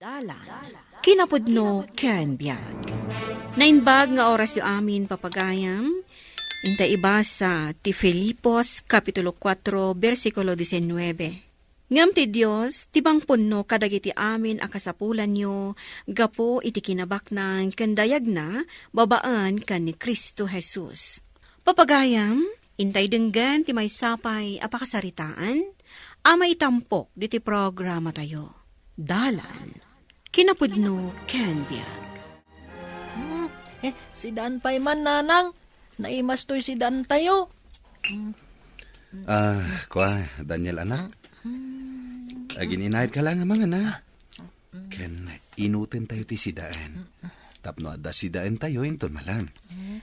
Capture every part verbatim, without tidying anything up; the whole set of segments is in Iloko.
Dalan, kinapudno ken biag. Naimbag nga orasyo amin, papagayam. Inta ibasa ti Filipos, Kapitulo kuatro, bersikulo disinnuebe. Ngem ti Dios, ti mangpunno kadagiti amin a kasapulanyo gapu iti kinabaknang ken dayagna babaen ken ni Cristo Jesus. Papagayam, intay denggen ti maysa pay a pakasaritaan a maitampok ditoy programatayo. Dalan, kinapudno ken biag. Hmm, eh, si Daan pay man, Nanang. Naimas toy si Daan tayo. Hmm. Ah, kua, Daniel, anak. Hmm. Agin-inayad ka lang, amang, anak. Ken inuten tayo ti sidaen. Tapno adda sidaen tayo inton malam.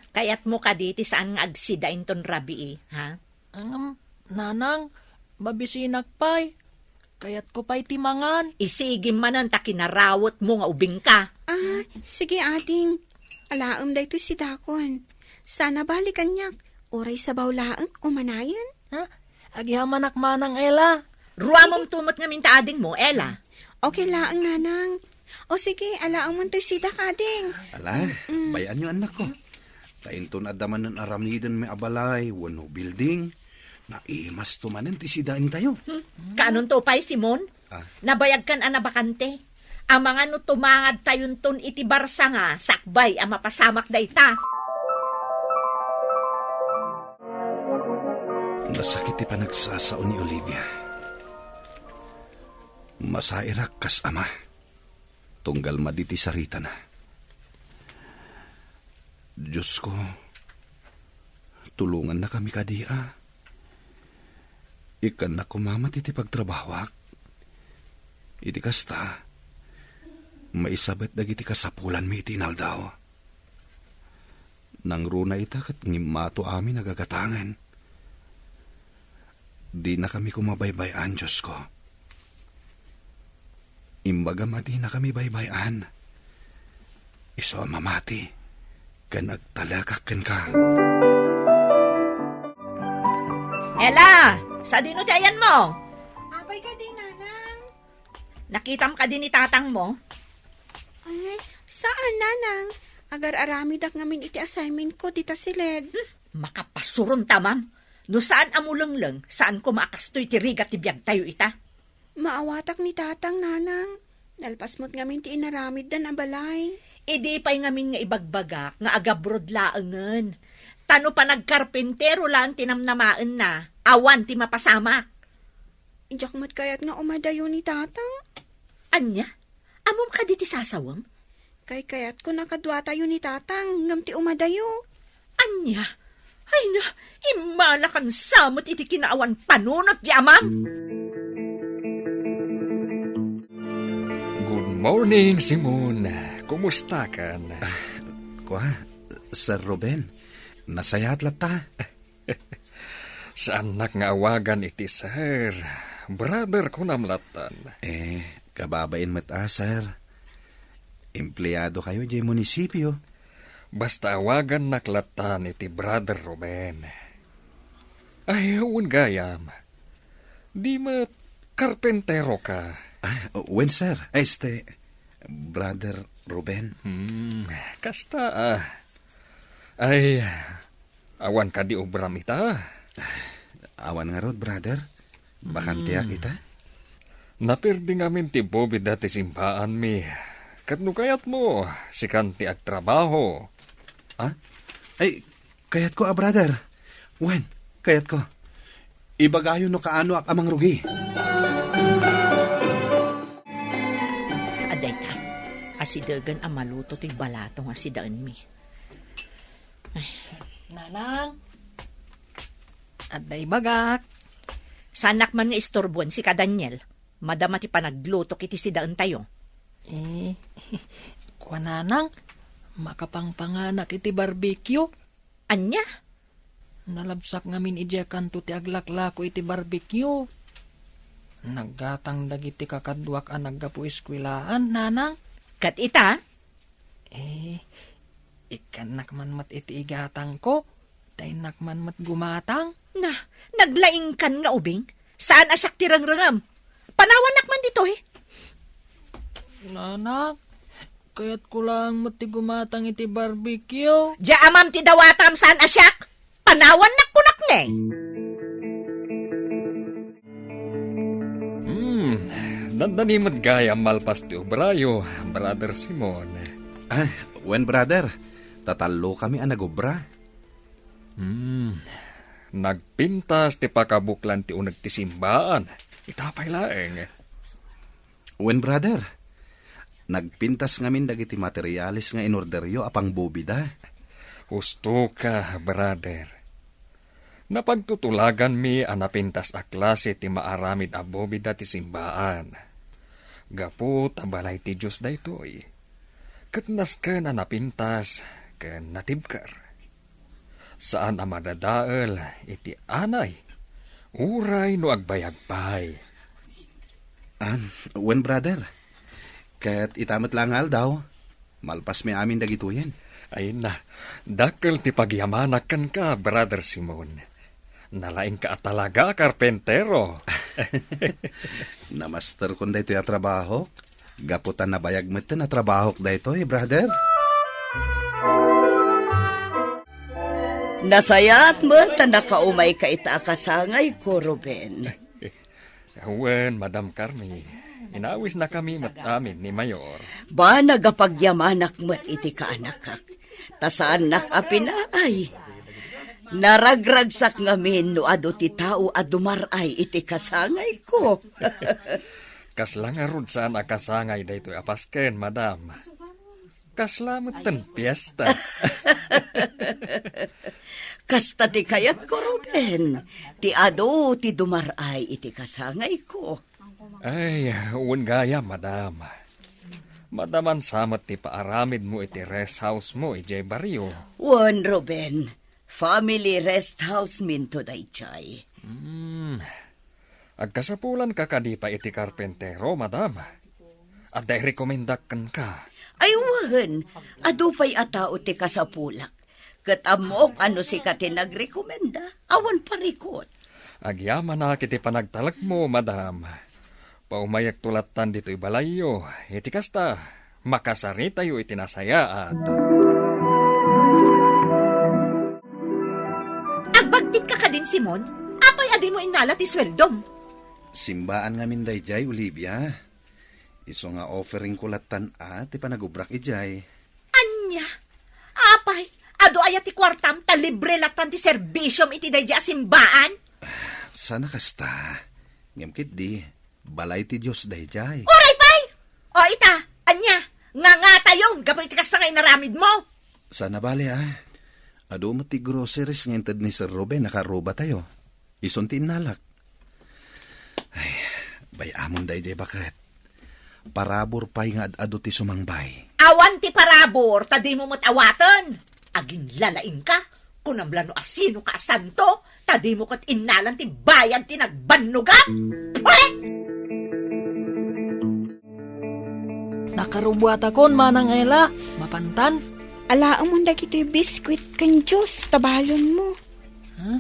Kayatmo kadi ti saan nga agsida inton rabii, ha? Ngem, Nanang, mabisinak pay. Kayatko pay ti mangan. Isigim manen ta kinarawetmo nga ubingka. Ah, sige, ading. Alaem daytoy sidakon. Saan a bale kaniak, uray sabaw laeng umanayen. Ha? Agyamanak manang, Ella. Ruamem to met ngamin ta adingmo, Ella. Okay laeng, Nanang. O sige, alaem toy sidak, ading. Ala, mm, bay-anyo, annakko. Ta inton adda manen aramidenmi a balay wenno building, naimas to manen ti sidaentayo. Hmm. Kaanonto pay, Simon? Ah. Nabayagkan a nabakante. Amangan no tumangadtayonton iti barsa nga sakbay a mapasamak dayta. Nasakit ti panagsasao ni Olivia. Masairak kas ama. Tunggal madi ti saritana. Diosko, tulongannakami kadi a. Ikkannak koma met iti pagtrabahoak. Iti kasta, maisabet dagiti kasapulanmi iti inaldaw. Nangruna ita ket ngimmato amin a gagatangen. Dinakami koma baybay-an, Diosko. Imbagam a dinakami baybay-an. Isu a mamati ken agtalekak kenka. Ella, sadino ti ayanmo? Apay kadi, Nanang? Nakitam kadi ni tatangmo? Ay, saan, Nanang. Agar-aramidak ngamin iti assignment ko dita siled. Hmm, makapasuron ta, ma'am. No saan a mulengleng, saan koma a kastoy ti rigat ti biagtayo ita. Maawatak ni Tatang, Nanang. Nalpas met ngamin ti inaramiddan a balay. Idi pay ngamin nga ibagbagak nga agabrod laengen. Ta no panagkarpintero laeng ti namnamaenna, awan ti mapasamak. Diak met kayat nga umadayo ni Tatang. Ania? Ammom kadi ti sasawem? Kaykayatko a kaduatayo ni Tatang ngem ti umadayo. Ania? Ay na, immalakan sa met iti kinaawan panunot ti amam. Good morning, Simon. Kumustakan? Ah, kua, Sir Ruben, nasayaat latta. Saannak nga awagan iti sir. Brother kunam lattan. Eh, kababain met a, sir. Empleado kayo diay munisipio. Basta awagannak lattan iti Brother Ruben. Ay, wen gayam. Di met karpentero ka? Ah, wen, sir. Este, Brother Ruben. Hmm, kasta, ah. Ay, awan kadi obram ita? Awan ngarud, brother. Bakanteak ita. Napirdi ngamin ti bobida ti simbaanmi. Ket no kayatmo, sikan ti agtrabaho. Ah? Ay, kayatko a, brother. Wen, kayatko. Ibagayo no kaanoak a mangrugi. Adda ita, asidegen a maluto ti balatong a sidaenmi. Ay. Nanang, adda ibagak. Saannak man nga isturbuen sika, Daniel. Madama ti panaglutok iti sidaentayo. Eh, kua, Nanang, makapangpanganak iti barbecue. Ania? Nalabsak ngamin idiay kanto ti aglaklako iti barbecue. Naggatang dagiti kakaduak a naggapu eskuelaan, Nanang. Ket ita? Eh, ikkannak man met iti igatangko, ta innak man met gumatang. Na, naglaingkan nga ubing? Saan a siak ti rengrengem? Panawannak man ditoy. Nana, kayatko lang met ti gumatang iti barbecue. Dia amam ti dawatam saan a siak. Panawannak kunak ne. Hmm, dandani met gayam malpas ti obrayo, Brother Simon. Ah, wen, brother. Tatallo kami a nagobra. Hmm, nagpintas ti pakabuklan ti uneg ti simbaan. Ita pay laeng. Wen, brother. Nagpintas ngamin dagiti materiales nga inorderyo a pangbobida. Husto ka, brother. Napagtutulaganmi a napintas a klase ti maaramid a bobida ti simbaan. Gapu ta balay ti Dios daytoy. Ket nasken a napintas ken natibker. Saan a madadael iti anay, uray no agbayag pay. Ah, wen, brother. Ket ita met la nga aldaw, malpasmi amin dagitoyen. Ay na, dakkel ti pagyamanak kenka, Brother Simon. Nalaingka a talaga a karpentero. Namasterkon daytoy a trabahok. Gapu ta nabayag metten a trabahok daytoy, brother. Nasayaat met ta nakaumayka ita a kasangayko, Ruben. Wen, Madam Carmi, inawisnakami met amin ni Mayor. Banag a pagyamanak met iti kaanakak. Ta saannak a pinaay. Naragragsak ngamin no adu ti tao a dumar-ay iti kasangayko. Kasla ngarud saan a kasangay daytoy a pasken, madam. Kasla metten piesta. Kasta ti kayatko, Ruben. Ti adu ti dumar-ay iti kasangayko. Ay, wen gayam, madam. Madaman sa met ti paaramidmo iti rest house mo idiay barrio. Wen, Ruben, family rest house minto daydiay. Hmm. Agkasapulanka kadi pay iti karpentero, madam? Adda irekomendak kenka. Ay, wen, adu pay a tao ti kasapulak. Ket ammok a no sika ti nagrekomenda, awan parikut. Agyamanak iti panagtalekmo, madam. Paumayekto lattan ditoy balayyo. Iti kasta, makasaritayo iti nasayaat. Agbagtitka kadin, Simon? Apay a dimo innala ti sueldom? Simbaan ngamin daydiay, Olivia. Isu nga offeringko lattan a ti panagubrak idiay. Ania? Apay, adu aya ti kuartam ta libre lattan ti serbisiom iti daydiay a simbaan? Sana kasta. Ngem ketdi, balay ti Dios daydiay. Uray pay! O ita, ania? Ngangatayon gapu iti kasta nga inaramidmo? Sana bale, a. Adu met ti groceries nga inted ni Sir Ruben a karrubatayo. Isun ti innalak. Ay, bay-amon daydiay baket. Parabur pay nga ad-adu ti sumangbay. Awan ti parabur, ta dimo met awaten. Aginlalaingka, kunam la no asinoka a santo, ta dimo ket innalan ti bayad ti nagbannogam. Pwet! Nakarubuatakon, Manang Ella, mapantan? Alaemon dagitoy biskuit ken juice ta balonmo. Ha?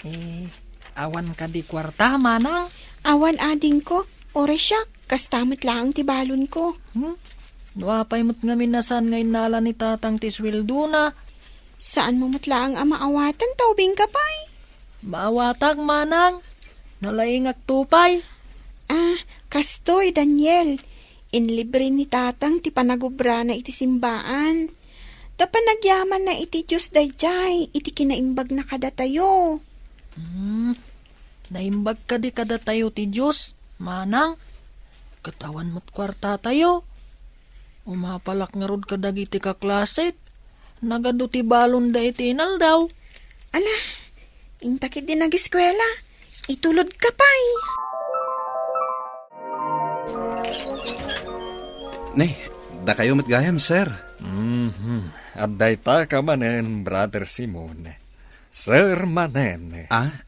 Eh, awan kadi kuarta, Manang? Awan, adingko. Uray siak, kasta met laeng ti balonko. Hmm? No apay met ngamin a saan nga innala ni Tatang ti sueldona? Saanmo met laeng a maawaten ta ubingka pay? Maawatak, Manang. Nalaingakto pay. Ah, kastoy, Daniel. Inlibre ni Tatang ti panagubrana iti simbaan. Ta panagyamanna iti Dios daydiay iti kinaimbagna kadatayo. Hmm, naimbag kadi kadatayo ti Dios, Manang? Ket awan met kuartatayo. Umapalak ngarud kadagiti kaklasek. Nagadu ti balonda iti inaldaw. Ala, inta ketdi nagiskuela. Itulodka pay. Ne, dakayo met gayam, sir. Mhm. Adda ita ka manen, Brother Simon. Sir manen. Ah?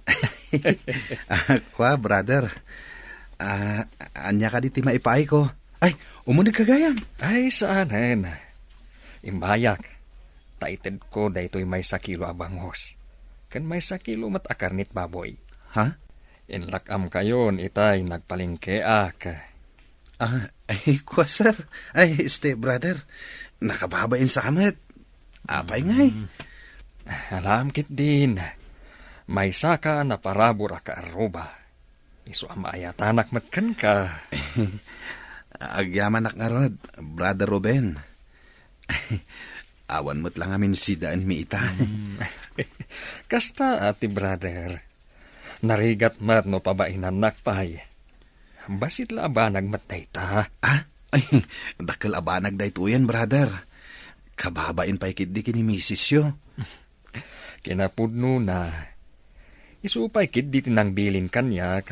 Ah, kua, brother. Ah, ania kadi ti maipaayko? Ay, umunegka gayam. Ay, saanen. Imbayak, ta itedko daytoy maysa kilo a bangus. Ken maysa kilo met a karnit baboy. Ha? Inlak-amkayon itay nagpalengkeak. Ah, Ay, kua, sir. Ay, step brother. Nakababain sa met. Apay ngay? Mm. Alam ketdin. Maysaka a naparabur a kaarruba. Isu a maayatanak met kenka. Agyamanak ngarud, Brother Ruben. Awan met la ngamin sidaenmi ita. Mm. Kasta, ati brother. Narigat met no pabainannak pay. Bassit la a banag met dayta. Ah? Ay, dakkel a banag daytoyen, brother. Kababain pay ketdi ken ni misisyo. Kinapudnona, isu pay ketdi ti nangbilin kaniak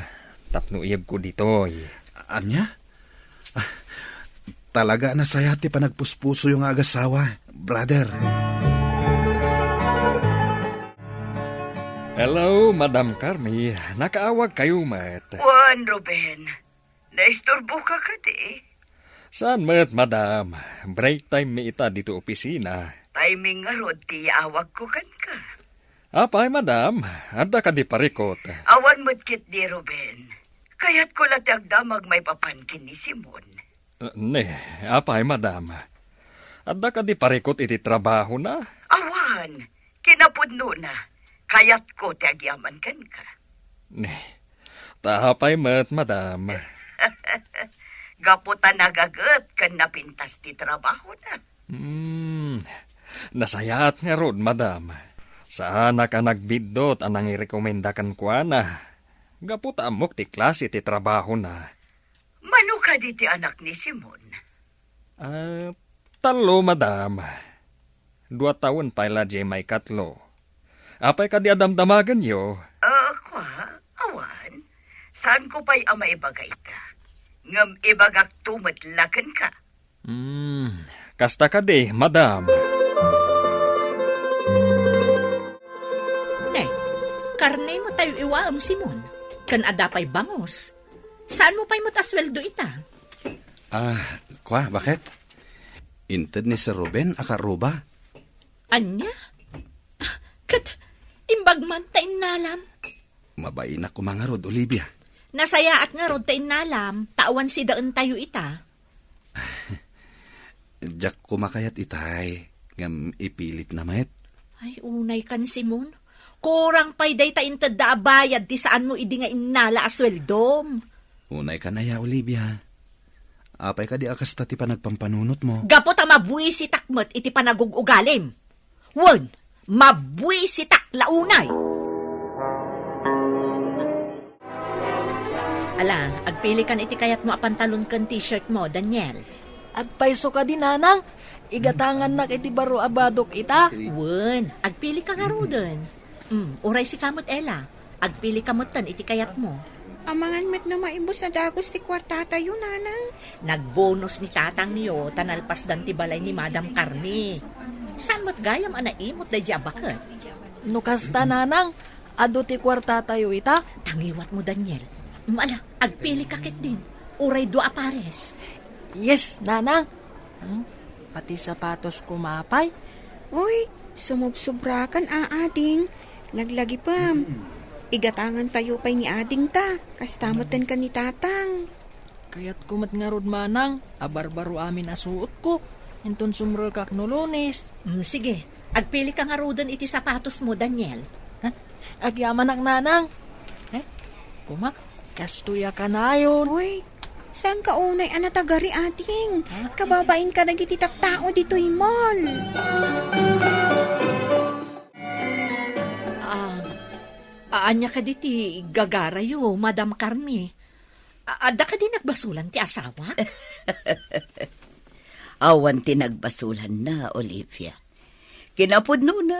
tapno iyegko ditoy. Ania? Ah, talaga a nasayaat ti panagpuspusoyo nga agasawa, brother. Hello, Madam Carmi. Nakaawagkayo met. Wen, Ruben. Naisturboka kadi? Saan met, madam. Break time mi ita ditoy opisina. Timing ngarud ti yaawagko kenka. Apay, madam? Adda kadi parikut? Awan met ketdi, Ruben. Kayatko la ti agdamag maipapan ken ni Simon. Ne, apay, madam? Adda kadi parikut iti trabahona? Awan. Kinapudnona, kayatko ti agyaman kenka. Ne, ta apay met, madam? Gapu ta nagaget ken napintas ti trabahona. Hmm, nasayaat ngarud, madam. Saanak a nagbiddut a nangirekomenda kenkuana. Gapu ta ammok ti klase ti trabahona. Mano kadi ti anak ni Simon? Ah, tallo, madam. Dua tawen pay la diay maikatlo. Apay kadi a damdamagenyo? Ah, kua, awan. Saanko pay a maibaga ita. Ngem ibagakto met la kenka. Hmm, kasta kadi, madam. Ne, karnemo tayo iwaem, Simon. Ken adda pay bangus. Saanmo pay met a sueldo ita? Ah, kua, baket? Inted ni Sir Ruben a kaarruba. Ania? Ket imbag man ta innalam? Mabainak koma ngarud, Olivia. Nasayaat ngarud ta innalam, ta awan sidaentayo ita. Diak koma kayat itay, ngem ipilitna met. Ay, unay kan, Simon. Kurang pay dayta intedda a bayad ti saanmo idi nga innala a sueldom. Unay kan aya, Olivia. Apay kadi a kasta ti panagpampanunotmo? Gapu ta mabuisitak met iti panagug-ugalim. Wen, mabuisitak la unay. Ala, agpilikan iti kayatmo a pantalon ken t-shirt mo, Daniel. Agpayso kadi, nanang? Igatangannak iti baro a badok ita? Wen, agpilika ngaruden. Mm, uray sika met, Ella. Agpilika metten iti kayatmo. Amangan met no maibus a dagus ti kuartatayo, nanang. Nagbonus ni tatangyo ta nalpasdan ti balay ni Madam Carmi. Saan met gayam a naimot daydi a baket? No kasta, nanang, adu ti kuartatayo ita? Tangiwatmo, Daniel. Mm, ala, agpilika ketdin. Uray dua a pares. Yes, nanang. Hmm? Pati sapatos koma pay? Uy, sumubsubrakan, a, ading. Laglagipem. Igatangantayo pay ni ading ta. Kasta metten ken ni tatang. Kayatko met ngarud, manang, a barbaro amin a suotko. Inton sumrekak no Lunes. Mm, sige. Agpilika ngaruden iti sapatosmo, Daniel. Ha? Agyamanak, nanang. Eh, koma, kastoy a kanayon. Uy, saanka unay a natagari, ading? Ha? Kababain kadagiti tattao ditoy mall. Ah, ania kadi ti gagarayo, Madam Carmi? A-, adda kadi nagbasolan ti asawak? Awan ti nagbasolanna, Olivia. Kinapudnona,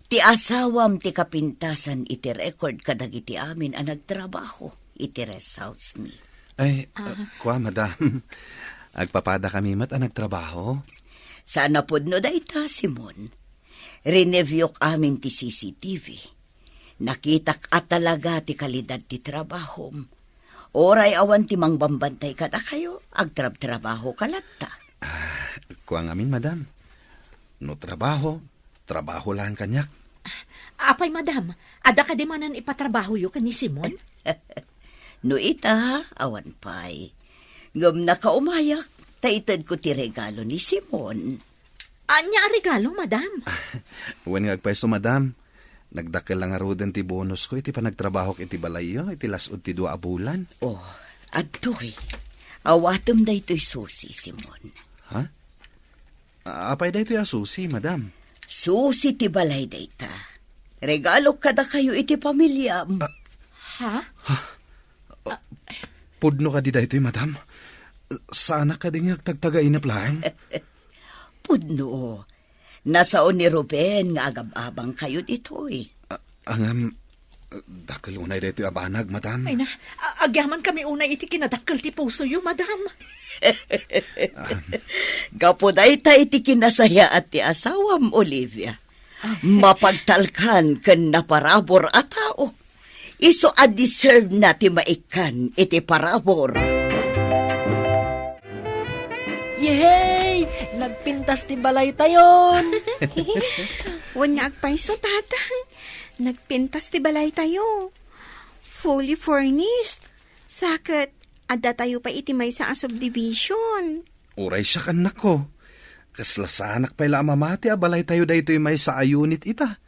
ti asawam ti kapintasan iti record kadagiti amin a nagtrabaho iti rest house mi. Ay, ah, kua, madam. Agpapadakami met a nagtrabaho. Saan a pudno dayta, Simon. Rineviewk amin ti C C T V. Nakitak a talaga ti kalidad ti trabahom. Uray awan ti mangbambantay kadakayo, agtrabtrabahoka latta. Ah, kua ngamin, madam. No trabaho, trabaho laeng kaniak. Apay, madam, adda kadi manen ipatrabahoyo ken ni Simon? No ita, awan pay. Ngem nakaumayak, ta itedko ti regalo ni Simon. Ania a regalo, madam? Wen nga agpayso, madam. Nagdakkel la ngaruden ti bonusko iti panagtrabahok iti balayyo iti las-ud ti dua a bulan. Oh, adtoy. Awatem daytoy susi, Simon. Ha? Apay daytoy a susi, madam? Susi ti balay dayta. Regalok kadakayo iti pamiliam. Ah. Ha? Ha? Pudno kadi daytoy, madam? Saanak kadi nga agtagtagainep laeng? Pudno. Nasao ni Ruben nga agab-abangkayo ditoy. A-, angam, dakkel unay daytoy a banag, madam. Ay na, a-, agyamankami unay iti kinadakkel ti pusoyo, madam. Gapu dayta iti kinasayaat ti asawam, Olivia. Mapagtalkan ken naparabur a tao. Isu a deserve na ti maikkan iti parabur. Yehey! Nagpintas ti balaytayon! Wen nga agpayso, Tatang. Nagpintas ti balaytayo. Fully furnished. Sa ket, addatayo pay iti maysa a subdivision. Uray siak, annakko. Kasla saanak pay la a mamati a balaytayo daytoy maysa a unit ita.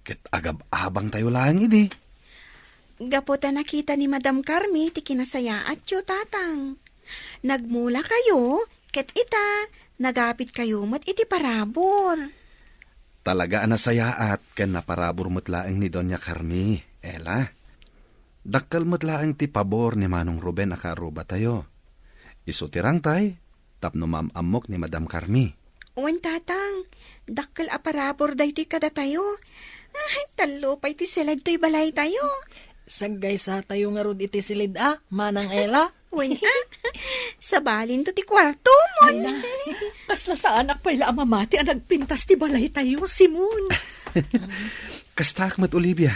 Ket agab-abangtayo laeng idi. Gapu ta nakita ni Madam Carmi ti kinasayaatyo, Tatang. Nagmulakayo, ket ita, nagapitkayo met iti parabur. Talaga a nasayaat ken naparabur met laeng ni Doña Carmi, Ella. Dakkel met laeng ti pabor ni Manong Ruben a kaarrubatayo. Isu ti rangtay tapno maam-ammok ni Madam Carmi. Wen, Tatang, dakkel a parabur daytoy kadatayo. Ay, tallo pay ti siled toy balaytayo. Saggaysatayo ngarud iti siled a, Manang Ella. Wen, a? Sabalinto ti kuartomon. Ay, na. Kasla saanak pay la a mamati a nagpintas ti balaytayo, Simon. Kastaak met, Olivia.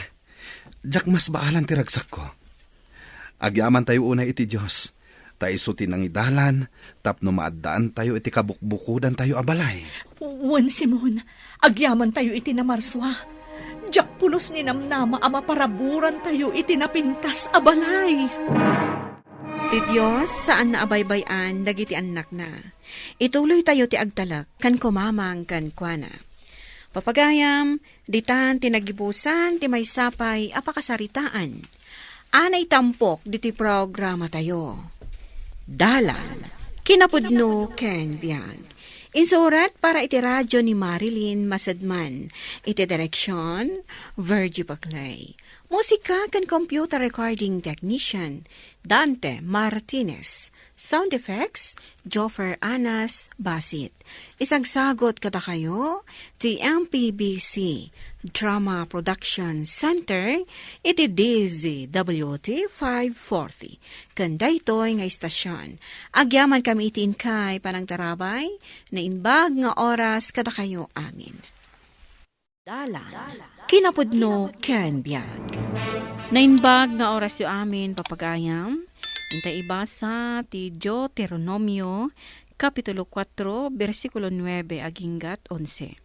Diak masbaalan ti ragsakko. Agyamantayo unay iti Dios, ta isu ti nangidalan tapno maaddaantayo iti kabukbukodantayo a balay. Wen, Simon, agyamantayo iti namarsua. Diak pulos ninamnama a maparaburantayo iti napintas a balay. Ti Dios saan a baybay-an dagiti annakna. Ituloytayo ti agtalek ken kumamang kenkuana. Papagayam, ditan ti nagibusan ti maysa pay a pakasaritaan a naitampok ditoy programatayo. Dalan, kinapudno ken biag. Insurat para iti radio ni Marilyn Masadman. Iti direksyon, Virgie Baclay. Musika ken computer recording technician, Dante Martinez. Sound effects, Joffer Anas Basit. Isagsagot kadakayo ti M P B C Drama Production Center iti D Z W T five forty. Ken daytoy nga istasyon, agyaman kami iti inkay panangtarabay, naimbag nga oras kadakayo amin. Dalan, kinapudno ken biag. Naimbag nga orasyo amin, papagayam. Intay ibasa ti Deuteronomio, Kapitulo kuatro, bersikulo nuebe aginggat onse.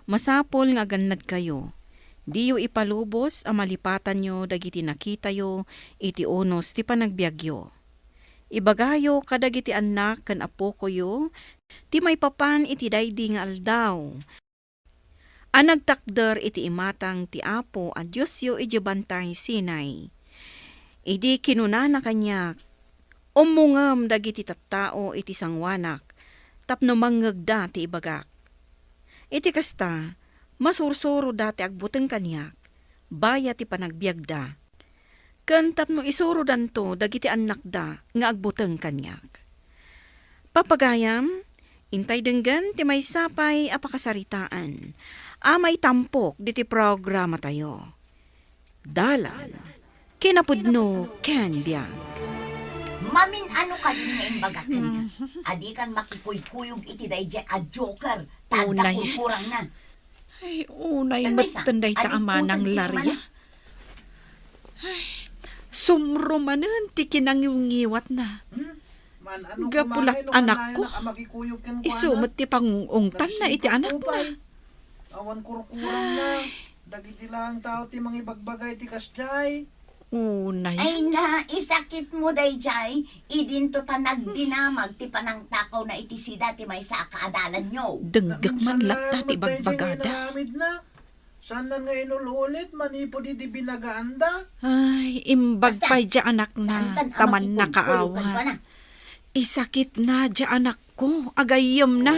Masapul nga agannadkayo. Diyo ipalubos a malipatanyo dagiti nakitayo iti unos ti panagbiagyo. Ibagayo kadagiti annak ken apokoyo ti maipapan iti daydi nga aldaw a nagtakder iti imatang ti Apo a Diosyo idiay Bantay Sinai. Idi kinunana kaniak, "Ummongem dagiti tattao iti sanguanak tapno mangngegda ti ibagak." Iti kasta, masursuroda ti agbuteng kaniak, bayat ti panagbiagda. Ken tapno isurodanto dagiti annakda nga agbuteng kaniak. Papagayam, intay denggen ti maysa pay a pakasaritaan a maitampok ditoy programatayo. Dalan, kinapudno ken biag. Mamin-ano kadin nga imbagak kenka? Adikan makikuykuyog iti daydiay a joker, ta adda Unay. kurkurangna. Ay, unay Permisa, metten dayta a manang Laria. Ay, sumro manen ti kinangiwngiwatna. Hmm? Gapu la anakko. Isu met ti pangungtanna iti anakna. Awan kurkurangna. Ay. Dagiti laeng tao ti mangibagbaga iti kasdiay. Unay. Ay na, isakitmo daydiay, idinto ta nagdinamag ti panangtakawna iti sida ti maysa a kaadalanyo. Denggek man latta ti ibagbagada. Saannan nga inul-ulit manipud idi binagaanda? Ay, imbag pay diay anakna, ta mannakaawat. Isakitna diay anakko, agayyemna.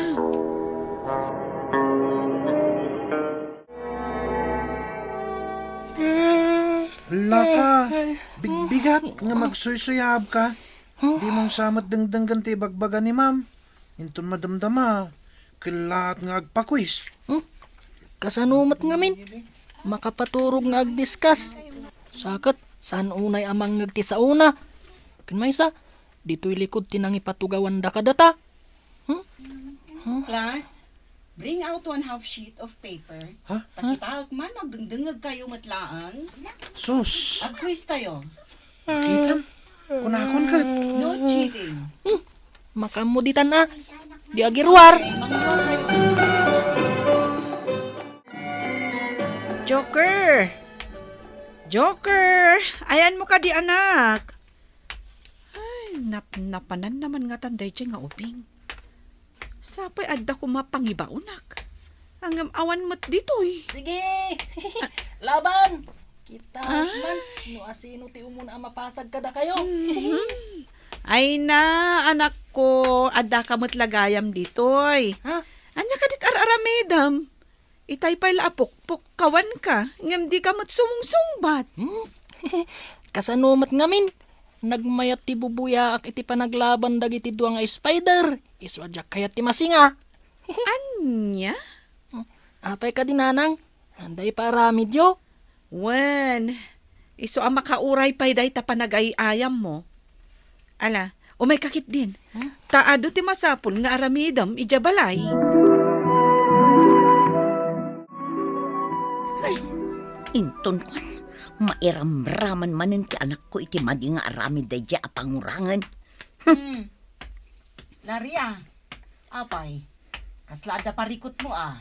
Laka, bigbigat nga magsuysuyaabka. Dimon sa met dengdenggen ti ibagbaga ni Ma'am. Inton madamdama, kellaat nga agpakuis. Hmm? Kasano met ngamin? Makapaturog nga agdiskas. Sa ket, saan unay a mangngeg ti saona? Ken maysa, ditoy likod ti nangipatugawanda kadata. Hmm? Huh? Class, bring out one half sheet of paper. Ha? Ta kitaek man, agdengdengngegkayo met laeng. Sus! Agquiz tayo. Nakitam? Kunakon ket. No cheating. Hmm. Makaammo ditan a. Di agiruar. Joker! Joker! Ayanmo kadi, anak? Ay, nap-, napanan naman ngatan daydiay nga ubing. Sapay adda koma pangibaonak. Ngem awan met ditoy. Sige! Laban! Kita Ah? man, no asino ti umuna a mapasag kadakayo. Mhm. Ay na, anakko, addaka met la gayam ditoy. Ha? Ania kadit ar-aramidem? Itay pay la a pukpukkawanka, ngem dika met sumungsungbat. Hmm? Kasano met ngamin? Nagmayat ti bubuyaak iti panaglaban dagiti dua nga spider. Isu a diak kayat ti masinga. Ania? Hmm. Apay kadi, nanang? Anda ipaaramidyo? Wen, isu a makauray pay dayta panagay-ayammo. Ala, umayka ketdin. Hmm? Ta adu ti masapul nga aramidem idiay balay. Ay, inton kuan, mairamraman manen ti anakko iti madi nga aramid daydiay a pangurangen. Hmm. Laria, apay, kasla adda parikutmo a?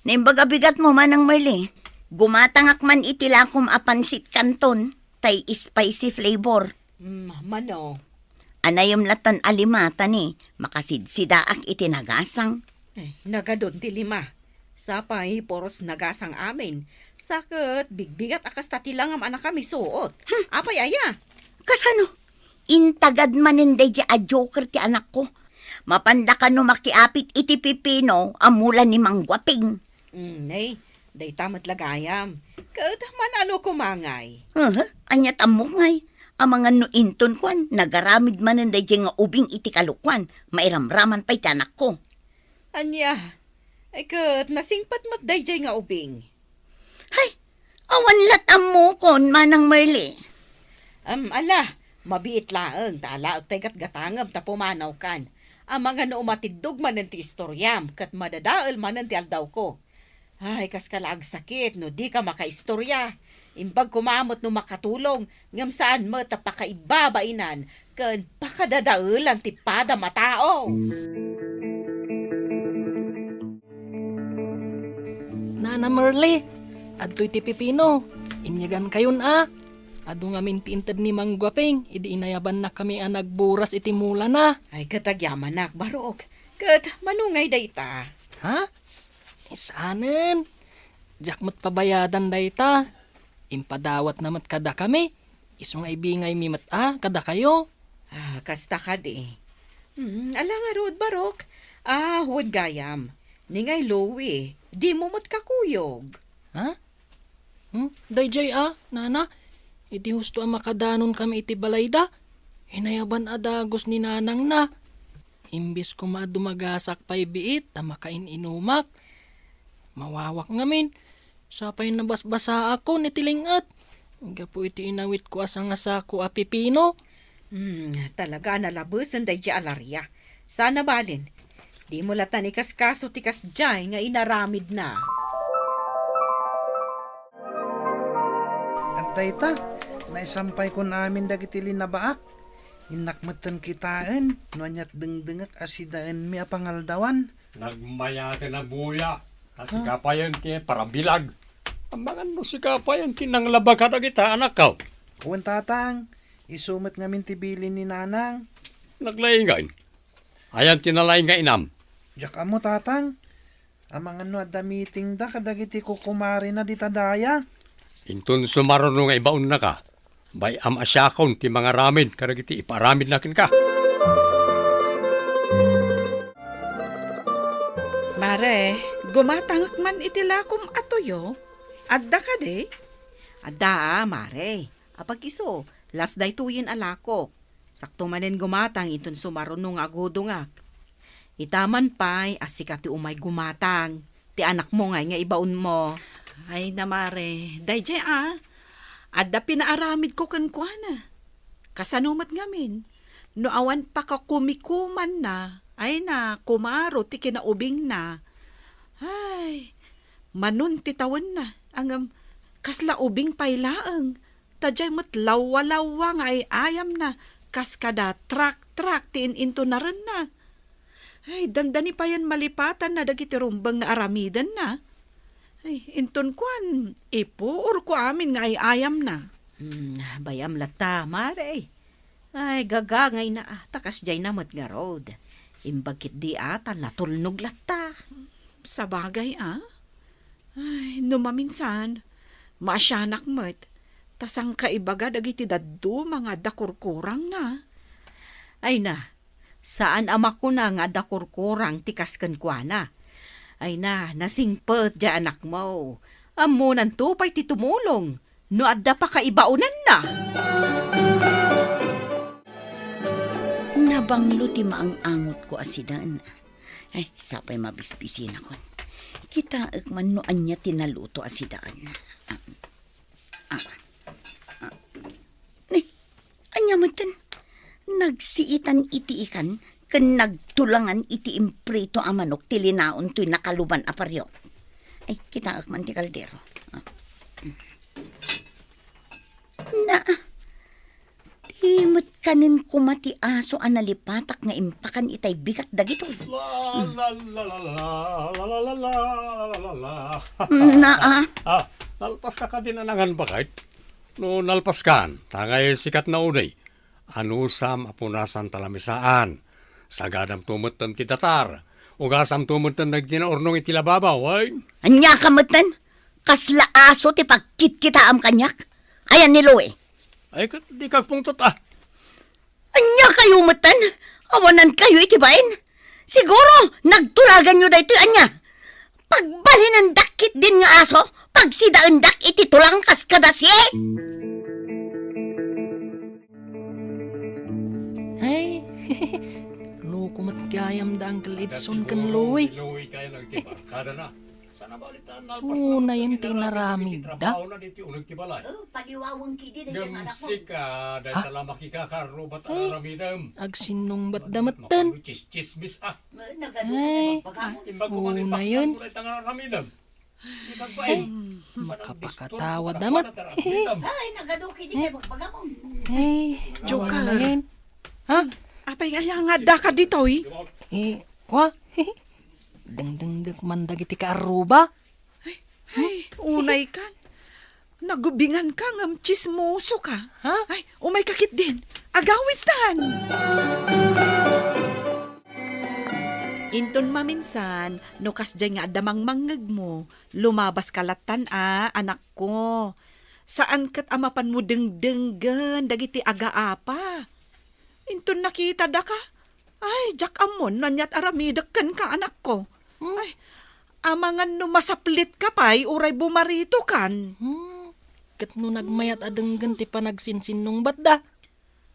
Naimbag a bigatmo, Manang Merle. Gumatangak man iti lakom a pansit canton, tay spicy flavor. Mm, mano? Anayem latan a lima ta ni, makasidsidaak iti nagasang. Eh, nagadun ti lima. Sapay, puros nagasang amin. Sa ket, bigbigat a kasta ti langam a nakamisuot. Hmm. Apay aya? Kasano? Intagad manen daydiay a joker ti anakko. Mapanda kano makiapit iti pipino a mula ni Mang Guaping. Mm, nay, dayta met la gayam. Ket man-ano koma ngay? Aha, ania ti ammok ngay? Amangan no inton kuan, nagaramid manen daydiay nga ubing iti kalokuan, mairamraman pay ti anakko. Ania? Ay ket, nasingpet met daydiay nga ubing. Hay, awan lat ammokon, Manang Merle. Am, ala, mabiit laeng, ta alaek tay gatgatangem ta pumanawkan. Amangan no umatiddog manen ti istoriam, ket madadael manen ti aldawko. Ay, kaska la agsakit no dika makaistorya. Imbag koma met no makatulong, ngem saan met a pakaibabainan ken pakadadaelan ti padam a tao. Nana Merle, adtoy ti pipino. Inyegankayon a. Adu ngamin ti inted ni Mang Guaping idi inayabannakami a nagburas iti mulana. Ay, ket agyamanak, barok. Ket mano ngay dayta? Ha? Saanen. Diak met pabayadan dayta. Impadawatna met kadakami. Isu nga ibingaymi met a kadakayo. Ah, kasta kadi. Hmm, ala ngarud, barok. Ah, wen gayam. Ni ngay Louie, dimo met kakuyog. Ha? Hmm? Daydiay a, nana, iti husto a makadanonkami iti balayda, inayaban a dagus ni nanangna. Imbes koma a dumagasak pay biit ta makain-inumak, mawawak ngamin, sapay nabasbasaakon iti ling-et gapu iti inawitko a sangasako a pipino. Hmm, talaga a nalabesen daydiay a Laria. Saan a balin, dimo latan ikaskaso ti kasdiay nga inaramidna. Adda ita, naisampaykon amin dagiti linabaak. Innak metten kitaen no aniat dengdengek a sidaenmi a pangaldawan. Nagmayaten a buya, kasikapayen ti parabilag. Amangan no sika pay ti nanglaba kadagita, anakko? Wen, Tatang. Isu met ngamin ti bilin ni Nanang. Naglaing ngay. Ayan ti nalaing nga inam? Diak ammo, Tatang. Amangan no adda meeting da kadagiti kukumarena dita daya. Inton sumaruno nga ibaonnaka, bay-am a siakon ti mangaramid kadagiti ipaaramidna kenka. Mare, gumatangek man iti lakom a tuyo. Adda kadi? Adda, a, mare. Apag-isu, las daytoyen a lakok. Sakto manen gumatang inton sumaruno nga agudongak. Ita man pay a sika ti umay gumatang, ti anakmo ngay nga ibaonmo. Ay na, mare, daydiay a, adda pinaaramidko kenkuana. Kasano met ngamin, no awan pakakumikumanna, ay na, kumaro ti kinaubingna. Ay, manon ti tawenna, ngem kasla ubing pay laeng. Ta diay met lawwa-lawwa nga ay-ayamna, kas kada trak-trak ti in-intunarenna. Ay, dandani payen malipatanna dagiti rumbeng nga aramidenna. Ay, inton kuan, ipuorko amin nga ay-ayamna. Hmm, bay-am latta, mare. Ay, gagangayna, a, ta kasdiayna met ngarud. Imbag ketdi, a, ta natulnog latta. Sabagay, a. Ay, no maminsan, maasianak met, ta saan ka ibaga dagiti dadduma nga adda kurkurangna. Ay na, saan a makuna nga adda kurkurang ti kas kenkuana. Ay na, nasingpet diay anakmo. Ammonanto pay ti tumulong no adda pakaibaonanna. Nabanglo ti maang-angotko a sidaen. Ay, sapay mabisbisinakon. Kitaek man no ania ti naluto a sidaen. Ah, ah, ah. Ni, ania metten? Nagsiitan iti ikan ken nagtulangan iti imprito a manok ti linaon toy nakaluban a pariok. Ay, kitaek man ti kaldero. Ah. Na, ti met kanen koma ti aso a nalipatak nga impakan itay bigat dagitoy. La, la, la, la, la, la, la, la, la, la, la, la, la. Na, ah. Ah, nalpaska kadin a nangan, baket? No nalpaskan, ta ngay sikat na unay. Anusam a punasan ta lamisaan. Sagadamto metten ti datar. Ugasamto metten dagiti naurnong iti lababaw, ay? Ania ka metten? Kasla aso ti pagkitkitaam kaniak? Ayan ni Louie. Ay, ket di kagpungtot, a. Ania kayo metten? Awanan kayo iti bain? Siguro, nagtulaganyo daytoy, ania? Pagbalinendak ketdin nga aso, pagsidaendak iti tulang kas kada sie. Ay, loko met gayam da Uncle Edson ken Louie. Unayen ti inaramidda. Oh, paliwaweng kidi daytoy nga anakmo. Ngem sika, dayta la makikakaarrubat a aramidem. Agsinnungbatda metten. Mapano chismis, a. Ay, unayen. Ay, makapakatawa da met. Ay, nagadu kidi kay bagbagamon. Ay, Joker. Unayen. Ha? Apay nga aya nga adda ka ditoy? Eh, kwa? Dengdengdek man dagiti kaarruba. Ay, unay kan. Nagubingan ka ngem chismoso ka. Ha? Ay, umay ka ketdin. Agawidtan. Inton maminsan, no kasdiay nga adda mangmangngegmo, lumabas ka lattan a, anakko. Saan ket a mapanmo dengdenggen dagiti agaapa. Inton nakitada ka, ay, diak ammon no aniat aramidek kenka, anakko. Hmm? Ay, amangan no masaplit ka pay, uray bumarito kan. Hmm, ket no nagmayat a denggen ti panagsinsinnungbatda,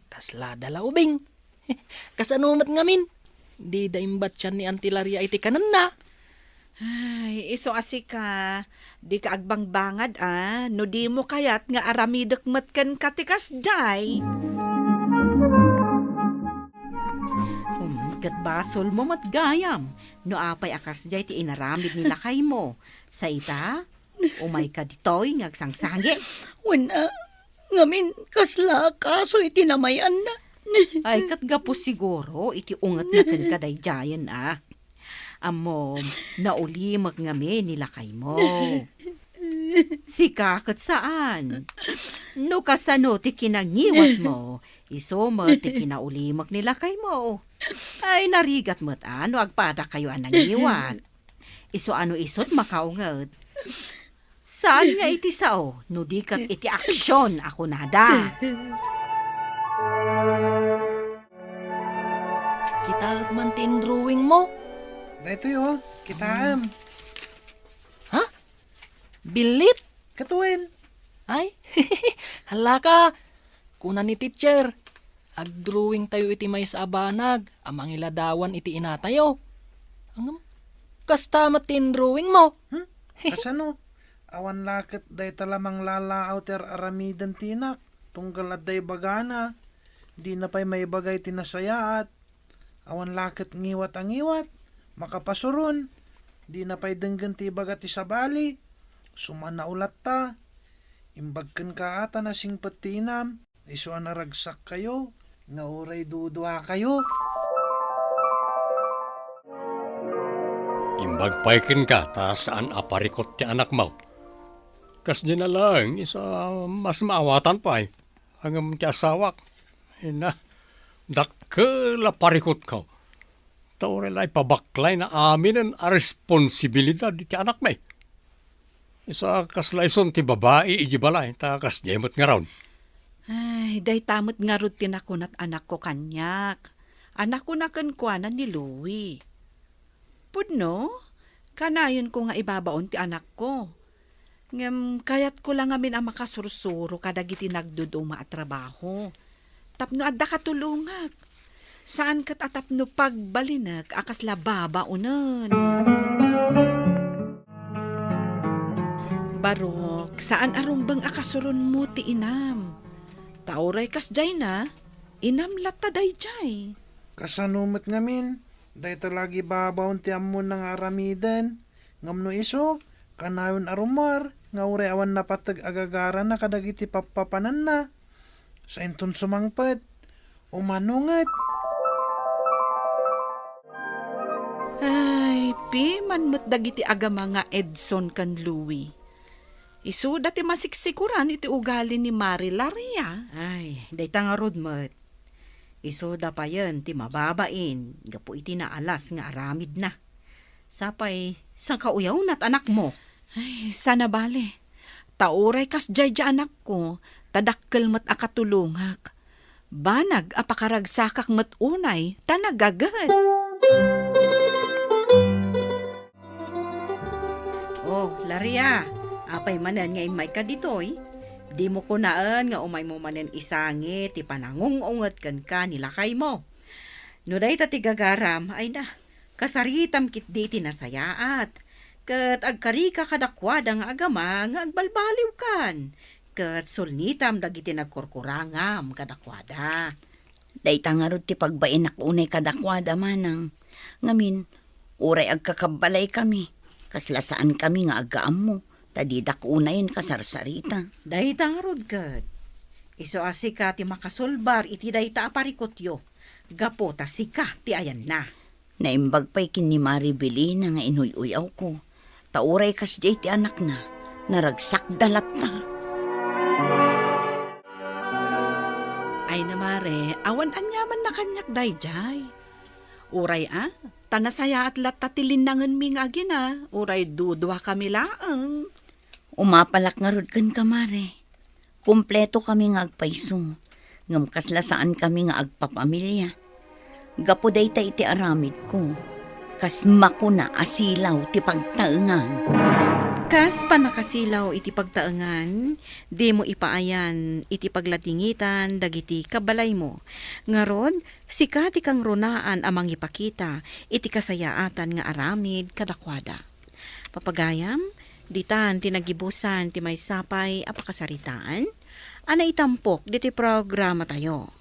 kasla da la ubing. Kasano met ngamin? Dida imbatian ni Auntie Laria iti kanenna. Ay, isu a sika, dika agbangbangad a, no dimo kayat nga aramidek met kenka ti kasdiay. Hmm, ket basolmo met gayam, no apay a kasdiay ti inaramid ni lakaymo. Sa ita, umayka ditoy nga agsangsangi. Wen a, ngamin, kasla kaso iti namayanna. Ay, ket gapu siguro iti ungetna kenka daydiayen a. Ammom, naulimek ngamin ni lakaymo. Sika ket saan. No kasano ti kinangiwatmo, isu met ti kinaulimek ni lakaymo. Ay, narigat met a no agpadakayo a nangiwat. Isu a no isut' makaunget. Saan nga iti sao, no di ket iti aksion a kunada. Kitaek man ti indrawingmo. Daytoy, oh, kitaem. Ha? Billit? Ket wen. Ay, hala ka. Kuna ni teacher, agdrawing tayo iti maysa a banag a mangiladawan iti inatayo. Ngem, kasta met ti indrawingmo. Hmm? Kasano? Awan la ket dayta la manglalaaw ti ar-aramiden ti inak, tunggal adda ibagana. Dina pay maibaga iti nasayaat. Awan la ket ngiwat a ngiwat, makapasuron. Dina pay denggen ti ibaga ti sabali. Sumanaw latta. Imbag kenka a ta nasingpet ti inam, isu a naragsakkayo, nga uray duduakayo. Imbag pay kenka ta saan a parikut ti anakmo. Kasdiay na laeng, isu a mas maawatan pay. Ngem ti asawak, ina, dakkel a parikutko. Ta uray la ipabaklayna aminen a responsibilidad iti anakmi. Isu a kasla isun ti babai iti balay, ta kasdiay met ngarud. Ay, dayta met ngarud ti nakunat anakko kaniak. A nakuna kenkuana ni Louie. Pudno, kanayonko nga ibabaon ti anakko. Ngem kayatko la ngamin a makasursuro kadagiti nagduduma a trabaho. Tapno adda katulongak. Saan ket a tapno pagbalinek a kasla babaonen. Barok, saan a rumbeng a kasuronmo ti inam. Ta uray kasdiayna, inam latta daydiay. Kasano met ngamin? Dayta la gibabaon ti ammona nga aramiden. Ngem no isu, kanayon a rummuar nga uray awan napateg a gagarana kadagiti pappapananna. Sainton sumangpet. Umano nget? Ay, piman met dagiti agama nga Edson ken Louie. Isuda ti masiksikuran iti ugali ni Mari Laria. Ay, dayta ngarud met. Isuda payen ti mababain gapu iti naalas nga aramidna. Sapay, saan ka uyawnat, anakmo? Ay, saan a bale. Ta uray kasdiay diay anakko, ta dakkel met a katulongak. Banag a pakaragsakak met unay, ta nagaget. Oh, Laria, apay manen nga immayka ditoy? Dimo kunaen nga umaymo manen isangi ti panangung-unget kenka ni lakaymo. No dayta ti gagaram, ay na, kasaritam ketdi iti nasayaat. Ket agkarika kadakuada nga agama nga agbalbaliwkan. Ket sulnitam dagiti nagkurkurangam kadakuada. Dayta ngarud ti pagbaenak unay kadakuada, manang. Ngamin, uray agkakabbalaykami, kasla saankami nga agaammo, ta didak unayen kasarsarita. Dayta ngarud ket, isu a sika ti makasulbar iti dayta a parikutyo, gapu ta sika ti ayanna. Naimbag pay ken ni Mari Belina nga inuy-uyawko, ta uray kasdiay ti anakna, naragsakda latta. Ay na, Mare, awan aniamanna kaniak daydiay. Uray a, ta nasayaat latta ti linnangenmi nga agina, uray duduakami laeng. Umapalak ngarud kenka, Mare. Kumpletokami nga agpayso, ngem kasla saankami nga agpapamilia. Gapu dayta iti aramidko, kas makuna a silaw ti pagtaengan. Kas pannakasilaw iti pagtaengan, dimo ipaayan iti pagladingitan dagiti kabalaymo. Ngarud, sika ti kangrunaan a mangipakita iti kasayaatan nga aramid kadakuada. Papagayam, ditan ti nagibusan ti maysa pay a pakasaritaan a naitampok ditoy programatayo.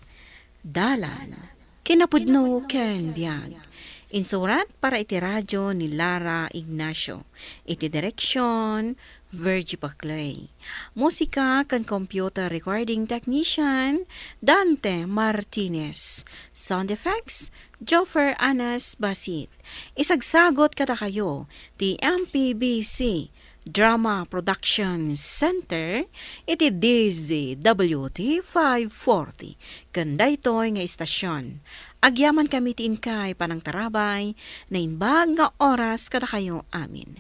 Dalan, kinapudno ken biag. Insurat para iti radyo ni Lara Ignacio. Iti direksyon, Virgie Paclay. Musika ken computer recording technician, Dante Martinez. Sound effects, Joffer Anas Basit. Isagsagot kadakayo ti M P B C Drama Production Center iti D Z W T five forty ken daytoy nga istasion. Agyamankami ti inkay panangtarabay, naimbag nga oras kadakayo amin.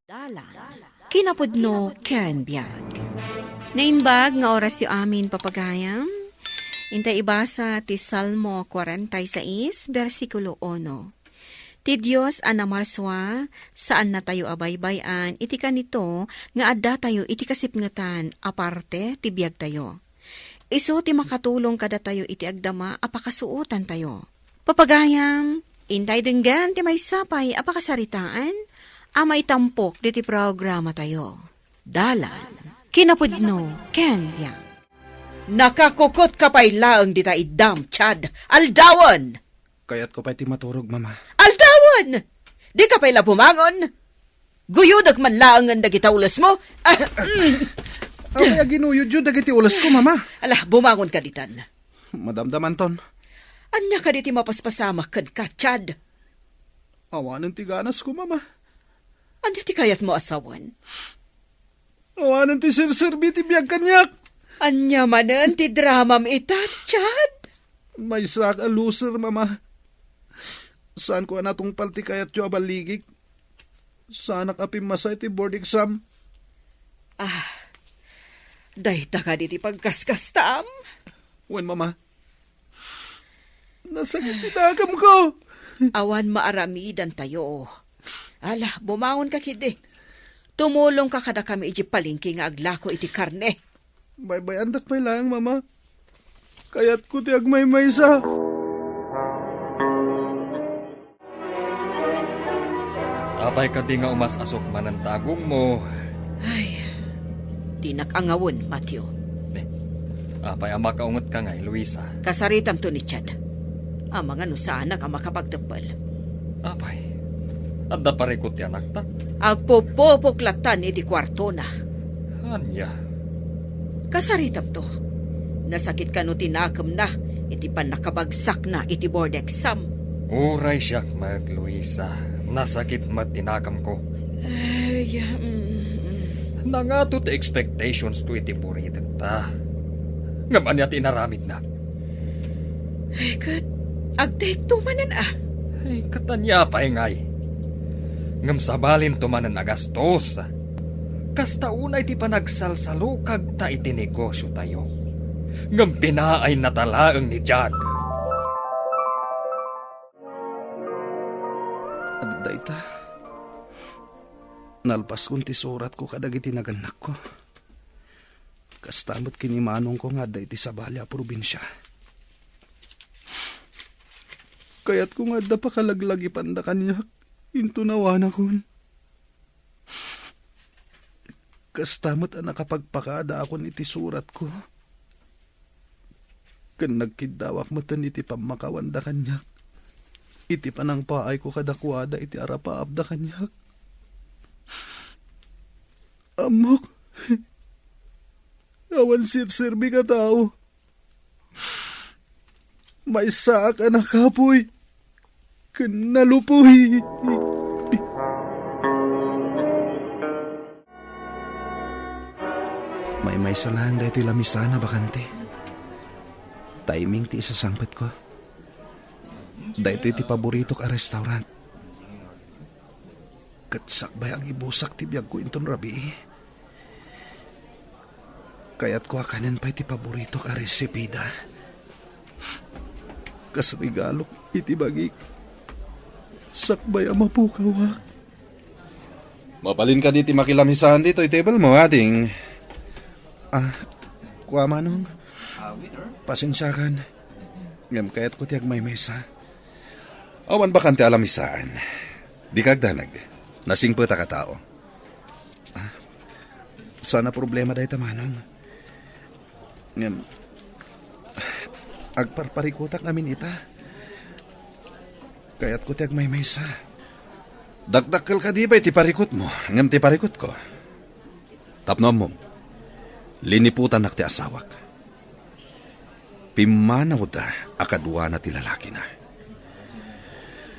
Dalan, kinapudno ken biag. Naimbag nga orasyo amin, papagayam. Intay ibasa ti Salmo forty-six, bersikulo uno. Ti Dios a namarsua, saannatayo a baybay-an iti kanito nga addatayo iti kasipngetan a parte ti biagtayo. Isu ti makatulong kadatayo iti agdama a pakasuotantayo. Papagayam, intay denggen ti maysa pay a pakasaritaan a maitampok diti programatayo. Dalan, kinapudno, ken biag. Nakakukotka pay laeng dita iddam, Chad. Aldawen! Kayatko pay ti maturog, Mama. Aldawen! Dika pay la bumangon! Guyodek man laengen dagita ulesmo. Apay a ginuyodyo dagiti ulesko, Mama? Ala, bumangonka ditan. Madamdamanton. Ania kadi ti mapaspasamak kenka, Chad? Awanen ti ganasko, Mama. Ania ti kayatmo a sawen? Awanen ti serserbi ti biag kaniak. Ania manen ti dramam ita, Chad? Maysaak a loser, Mama. Saanko a natungpal ti kayatyo a balligik. Saanak a pimmasa iti board exam. Ah, dayta kadi ti pagkaskastam? Wen, Mama. Nasakit ti nakemko. Awan maaramidantayo. Ala, bumangonka ketdi. Tumulongka kadakami idiay palengke nga aglako iti karne. Baybay-andak pay laeng, Mama. Kayatko ti agmaymaysa. Apay kadi nga umas-asok manen ta agongmo? Ay, dinak angawen, Matthew. Eh, apay a makaungetka ngay, Luisa? Kasaritamto ni Chad. Amangan no saanak a makapagteppel. Apay, adda parikut ti anakta? Agpupupok lattan iti kuartona. Ania? Kasaritamto. Nasakit kano ti nakemna iti pannakabagsakna iti board exam. Uray siak met, Luisa. Nasakit met ti nakemko. Ay, mm, mm. Nangato ti expectations ko iti buritenta. Ngem ania ti inaramidna? Ay, ket agtekto manen a. Ay, ket ania pay ngay? Ngem sabalinto manen a gastos. Kasta unay ti panagsalsalukagta iti negosiotayo. Ngem pinaayna ta laeng ni Chad. Adda ita. Nalpaskon ti suratko kadagiti nagannakko. Kasta met ken ni manongko nga adda iti sabali a probinsia. Kayatko nga adda pakalaglagipanda kaniak, inton awanakon. Kasta met a nakapagpakadaakon iti suratko. Ken nagkiddawak metten iti pammakawanda kaniak, iti panangpaayko kadakuada iti arapaapda kaniak. Ammok, awan serserbik a tao. Maysaak a nakapuy ken nalupoy. Maymaysa laeng daytoy lamisaan a bakante. Timing ti isasangpetko. Daytoy ti paboritok a restaurant. Ket sakbay a gibusak ti biagko inton rabii. Kayatko a kanen pay ti paboritok a resipida. Kas regalok iti bagik. Sakbay a mapukawak. Mabalin kadi ti makilamisaan ditoy table mo, ading? Ah, kua, manong. Pasensiakan. Ngem kayatko ti agmaymaysa. Awan bakante a lamisaan. Dika agdanag. Nasingpetak a tao. Ah, saan a problema dayta, manong. Ngem, agparparikutak ngamin ita. Kayatko ti agmaymaysa. Dakdakkel kadi pay ti parikutmo, ngem ti parikutko. Tapno ammom, liniputannak ti asawak. Pimmanawda a kaduana ti lalakina.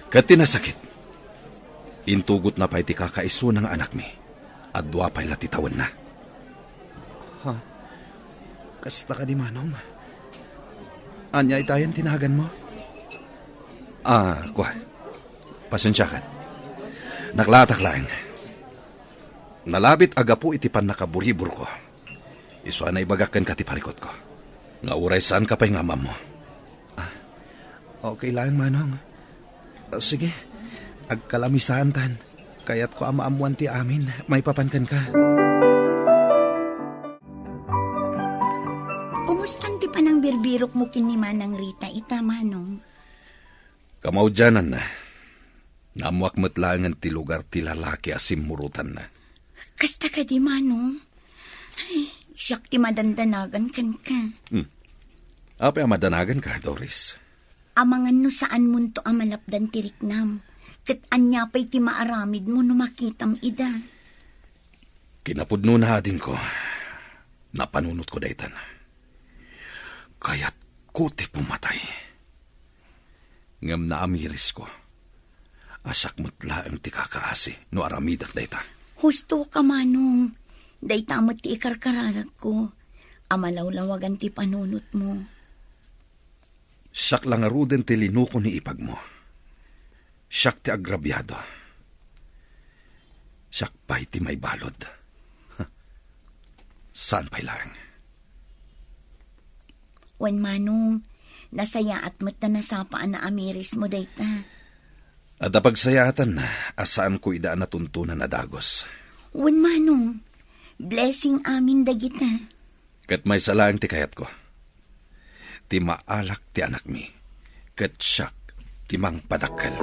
Ket ti nasakit, intugotna pay ti kakaisuna nga anakmi. Adua pay la ti tawenna. Ha? Kasta kadi, Manong? Ania itayen ti naganmo? Ah, kua. Pasensiakan. Naklaatak laeng. Nalabit a gapu iti pannakaburiburko. Isu a naibagak kenka ti parikutko. Nga uray saanka pay nga am-ammo. Ah, okay laeng, Manong. Ah, sige, agkalamisaantan. Kayatko a maammoan ti amin maipapan kenka. Kumustan ti panangbirbirokmo ken ni Manang Rita ita, Manong? Kamaudiananna. Naammoak met laengen ti lugar ti lalaki a simmurotanna. Kasta kadi, Manong? Ay, siak ti madandanagan kenka. Hmm. Apay a madanaganka, Doris? Amangan no saanmonto a malapdan ti riknam, ket ania pay ti maaramidmo no makitam ida? Kinapudnona, adingko, napanunotko daytan. Kayatko ti pumatay. Ngem naamirisko a siak met laeng ti kakaasi no aramidek dayta. Husto ka, Manong. Dayta met ti ikarkararagko a malawlawagan ti panunotmo. Siak la ngaruden ti linuko ni ipagmo. Siak ti agrabiado. Siak pay ti maibalud. Saan pay laeng? Wen, Manong, nasayaat met ta nasapa a naamirismo dayta. Adda pagsayaatan a saanko ida a natuntunan a dagus. Wen, Manong, blessing amin dagita. Ket maysa laeng ti kayatko. Ti maalak ti anakmi, ket siak ti mangpadakkel.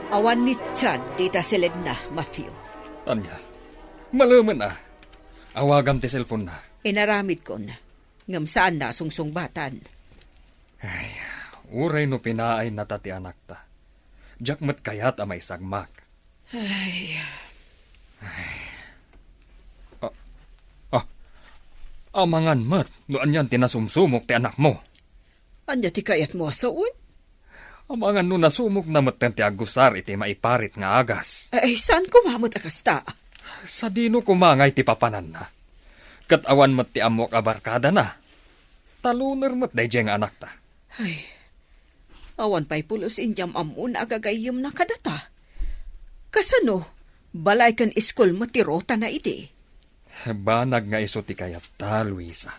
Awan ni Chad dita siledna, Matthew. Ania? Malemen a. Awagam ti cellphone-na. Inaramidkon, ngem saanna a sungsungbatan. Ay, uray no pinaayna ta ti anakta. Diak met kayat a maisagmak. Ay. Ay. Ah, ah, amangan met no anian ti nasumsumok ti anakmo. Ania ti kayatmo a sawen? Amangan no nasumokna metten ti agusar iti maiparit nga agas. Ay, saan koma met a kasta? Sadino koma ngay ti papananna? Ket awan met ti ammok a barkadana. Taluner met daydiay nga anakta. Ay, awan pay pulos inyam ammona a gagayyemna kadata. Kasano, balay ken iskul met ti rotana idi? Banag nga isu ti kayatta, Luisa.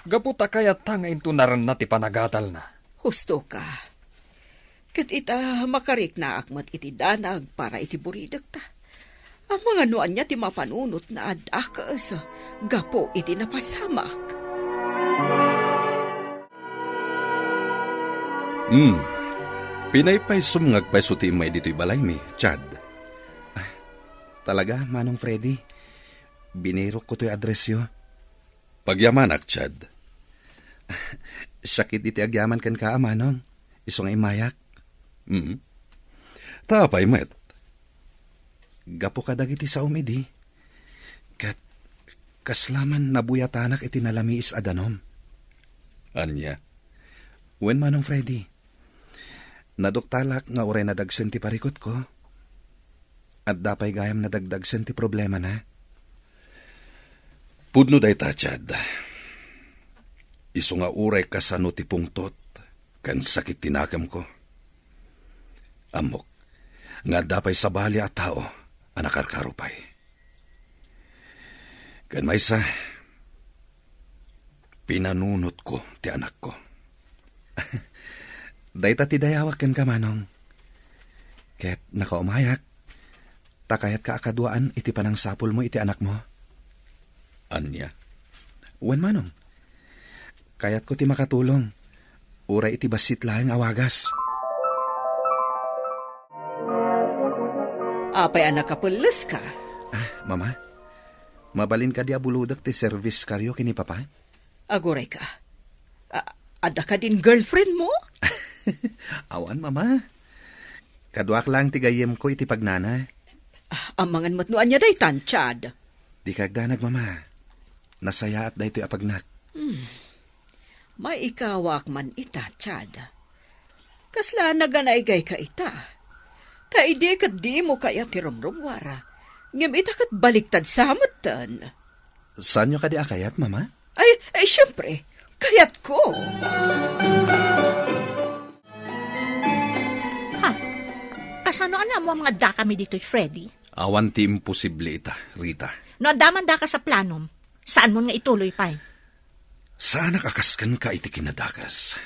Gapu ta kayatta nga intonarenna ti panagadalna. Husto ka. Ket ita, makariknaak met iti danag para iti buridekta. Amangan no ania ti mapanunotna a dakes gapu iti napasamak. Hmm. Pinaypaysom nga agpayso ti immay ditoy balaymi, Chad. Ah, talaga, Manong Freddy? Binirokko toy addressyo. Pagyamanak, Chad. Siak iti agyaman kenka, Manong. Isu nga immayak. Mm. Ta apay met? Gapu kadagiti saom idi, ket kasla man nabuyatanak iti nalamiis a danum. Ania? Wen, Manong Freddy, naduktalak nga uray nadagsen ti parikutko, adda pay gayam nadagdagsen ti problemana. Pudno dayta, Chad. Isu nga uray kasano ti pungtot ken sakit ti nakemko. Ammok nga adda pay sabali a tao a nakarkaro pay. Ken maysa, pinanunotko ti anakko. Dayta ti dayawak kenka, Manong. Ket nakaumayak, ta kayatka a kaduaan iti panangsapulmo iti anakmo. Ania? Wen, Manong. Kayatko ti makatulong, uray iti bassit laeng a wagas. Apay a nakapelleska? Ah, Mama, mabalin kadi a bulodek ti service karyo ken ni Papa? Aguray ka. A-, adda kadin girlfriend mo? Awan, Mama. Kaduak laeng ti gayyemko iti pagnana. Ah, amangan met no ania daytan, Chad. Dika agdanag, Mama. Nasayaat daytoy a pagnak. Hmm. Maikawak man ita, Chad. Kasla naganaygayka ita. Ta idi ket dimo kayat ti rumrummuar, ngem ita ket baliktad sa metten. Saanyo kadi a kayat, Mama? Ay, ay, siyempre, kayatko. Ha? Kasano a naammoam nga addakami ditoy, Freddy? Awan ti imposible ita, Rita. No adda man dakas a planom, saanmon nga ituloy pay? Saanak a kas kenka iti kinadakes.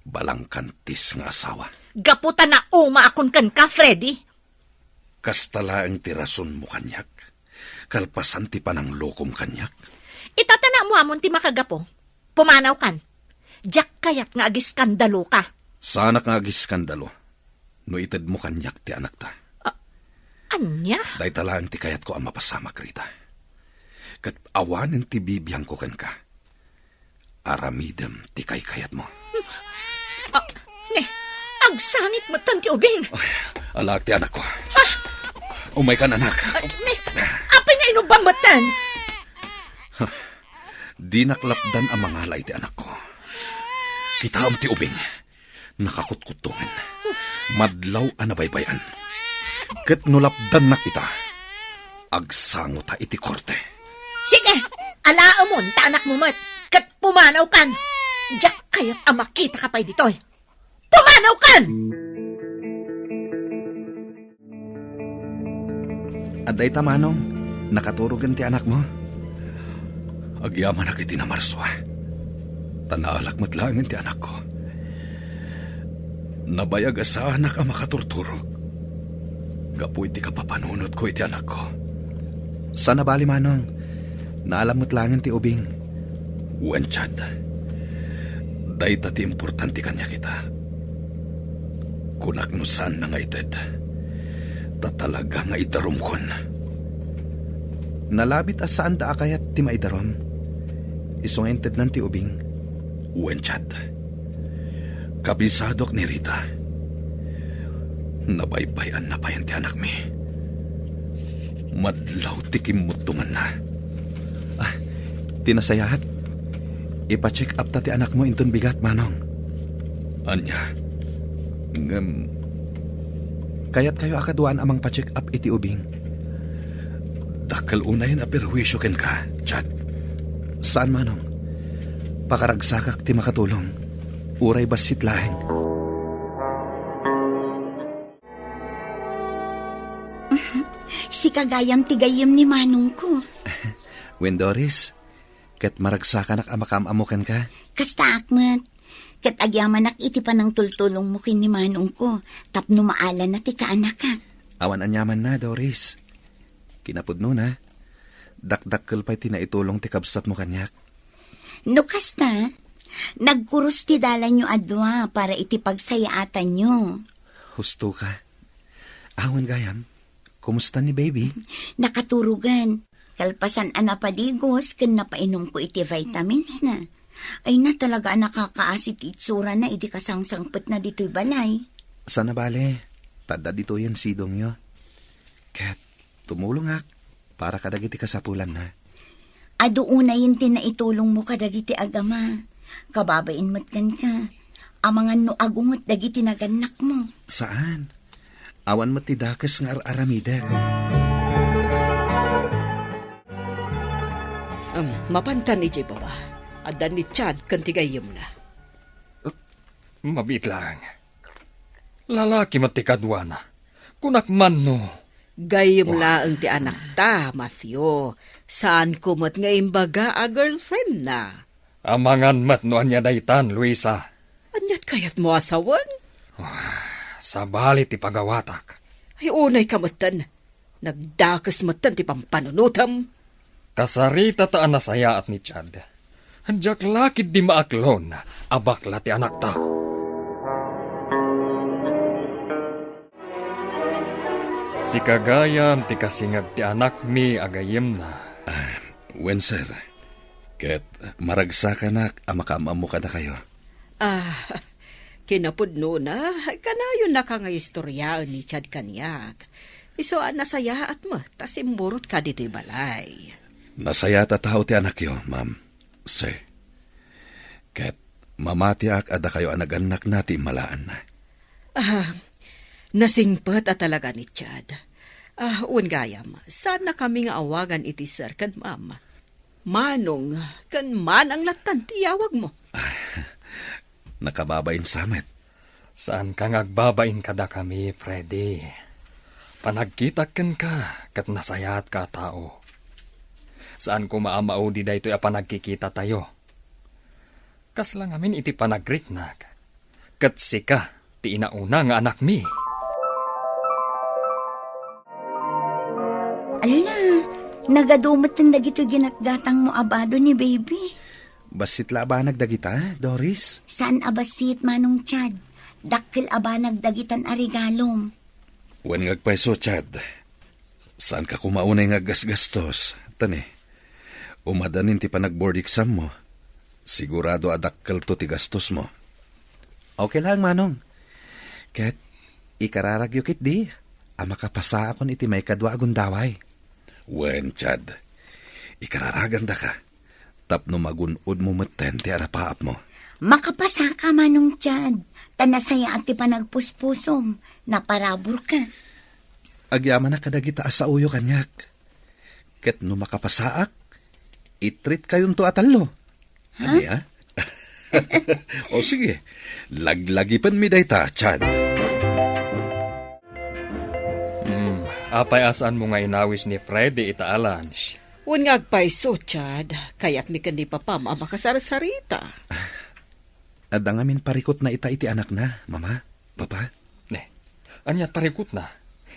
Balangkantis nga asawa. Gapu ta nauma a kun kenka, Freddy. Kasta laeng ti rasonmo kaniak, kalpasan ti pananglokom kaniak. Ita ta naammoamon ti makagapu. Pumanawkan. Diak kayat nga agiskandaloka. Saanak nga agiskandalo no itedmo kaniak ti anakta. A-, ania? Dayta laeng ti kayatko a mapasamak, Rita. Ket awanen ti bibiangko kenka. Aramidem ti kaykayatmo. A, ne, agsangit metten ti ubing. Ay, alaak ti anakko. Ha? Umaykan, anak. Ne, apay nga inubam metten? Dinak lapdan a mangala iti anakko. Kitaem ti ubing. Nakakutkuttongen. Madlaw a nabaybay-an. Ket no lapdannak ita, agsangota iti korte. Sige! Alaemon ta anakmo met, ket pumanawkan! Diak kayat a makitaka pay ditoy. Pumanawkan! Adda ita, Manong, nakaturogen ti anakmo. Agyamanak iti namarsua, ta naalak met laengen ti anakko. Nabayag a saanak a makaturturog gapu iti kapapanunotko iti anakko. Saan a bali, Manong. Naalam met laengen ti ubing. Wen, Chad. Dayta ti importante kaniak ita. Kunak no saanna nga ited, ta talaga nga idarumkon. Nalabit a saanda a kayat ti maidarum. Isu nga intednan ti ubing. Wen, Chad. Kabisadok ni Rita. Nabaybay-anna payen ti anakmi. Madlaw ti kimmuttonganna. Ah, ti nasayaat, ipa-check up ta ti anakmo inton bigat, Manong. Ania? Ngem, kayatkayo a kaduaan a mangpa-check up iti ubing? Dakkel unayen a perhuisio kenka, Chad. Saan, Manong. Pakaragsakak ti makatulong. Uray bassit laeng. Sika gayam ti gayyem ni manongko. Wen, Doris, ket maragsakanak a makaam-ammo kenka. Kastaak met. Ket agyamanak iti panangtultulongmo ken ni manongko tapno maalana ti kaanakak. Awan aniamanna, Doris. Kinapudnona, dakdakkel pay ti naitulong ti kabsatmo kaniak. No kasta, nagkurus ti dalanyo a dua para iti pagsayaatanyo. Husto ka. Awan gayam, kumusta ni baby? Nakaturogan. Kalpasan a napadigos ken napainumko iti vitamins na. Ay na talaga a nakakaasi ti itsurana idi kasangsangpetna ditoy balay. Saan a bale, ta adda ditoyen sidongyo. Ket tumulongak para kadagiti kasapulanna. Adu unayen ti naitulongmo kadagiti agama. Kababain met kenka. Amangan no agunget dagiti nagannakmo. Saan. Awan met ti dakes nga ar-aramidek. Em, mapantan idiay baba. Adda ni Chad ken ti gayyemna. Mabiit laeng. Lalaki met ti kaduana. Kunak man no. Gayyem laeng ti anakta, Matthew. Saanko met nga imbaga a girlfriendna. Amangan met no ania daytan, Luisa. Aniat kayatmo a sawen? Ah, sabali ti pagawatak. Ay, unay ka metten. Nagdakes metten ti pampanunotem. Kasarita ta a nasayaat ni Chad. Diak la ketdi maaklon a bakla ti anakta. Sika gayam ti kasingeg ti anakmi a gayyemna. Ah, wen, sir. Ket maragsakanak a makaam-ammo kadakayo. Ah, kinapudnona, kanayonnaka nga istoriaen ni Chad kaniak. Isu a nasayaat met ta simmurotka ditoy balay. Nasayaat a tao ti anakyo, ma'am, sir. Ket mamatiak a dakayo a nagannakna ti immalaanna. Ah, Nasingpet a talaga ni Chad. Ah, wen gayam, saannakami nga awagan iti sir ken ma'am. Manong ken manang lattan ti iyawagmo. Nakababain sa met. Saanka nga agbabain kadakami, Freddy. Panagkitak kenka ket nasayaatka a tao. Saan koma a maudi daytoy a panagkikitatayo. Kasla ngamin iti panagriknak, ket sika ti inauna nga anakmi. Ala, nagadu metten dagitoy ginatgatangmo a bado ni baby. Bassit la a banag dagita, Doris? Saan a bassit, Manong Chad. Dakkel a banag dagitan a regalom. Wen nga agpayso, Chad. Saanka koma unay nga aggasgastos, tani. Umadanin ti panag-board exam mo. Sigurado a dakkelto ti gastosmo. Okay lang, Manong. Ket ikararagyo ketdi a makapasaakon iti maikadua a gundaway. Wen, Chad. Ikararagandaka tapno magun-odmo metten ti arapaapmo. Makapasaka, Manong Chad, ta nasayaat ti panagpuspusom, naparaburka. Agyamanak kadagita a saoyo kaniak. Ket no makapasaak, i-treat kayonto a tallo. Ha? Ania? O sige, laglagipenmi dayta, Chad. Hmm, apay a saanmo nga inawis ni Freddy ita a lunch? Wen nga agpayso, Chad, kayatmi ken ni Papam a makasarsarita. Adda ngamin parikutna ita iti anakna, Mama, Papa. Ne, ania ti parikutna?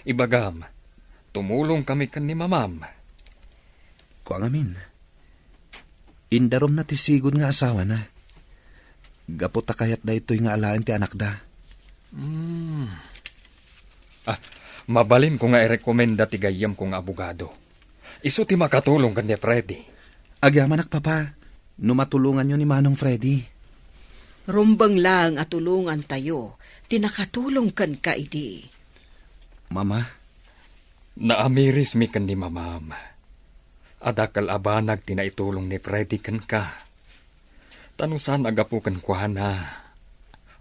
Ibagam, tumulongkami ken ni Mamam. Kua ngamin, indarumna ti sigud nga asawana. Gapu ta kayat daytoy nga alaen ti anakda. Hmm. Ah, mabalinko nga irekomenda ti gayyemko nga abogado. Isu ti makatulong ken ni Freddy. Agyamanak, Papa, no matulonganyo ni Manong Freddy. Rumbeng laeng a tulongantayo ti nakatulong kenka idi. Mama? Naamirismi ken ni Mamam. A dakkel a banag ti naitulong ni Freddy kenka. Ta no saan a gapu kenkuana,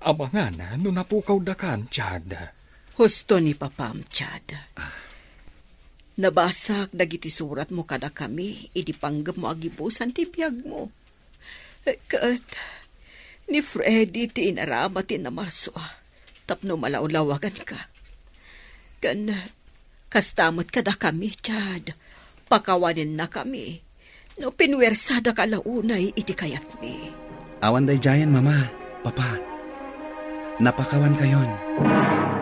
amangan no napukawdakan, Chad. Husto ni Papam, Chad. Nabasak dagiti suratmo kadakami idi panggepmo a gibusan ti biagmo. Ket ni Freddy ti inarama ti namarsua tapno malawlawaganka. Ken kasta met kadakami, Chad, pakawanennakami no pinuersadaka la unay iti kayatmi. Awan daydiayen, Mama, Papa. Napakawankayon.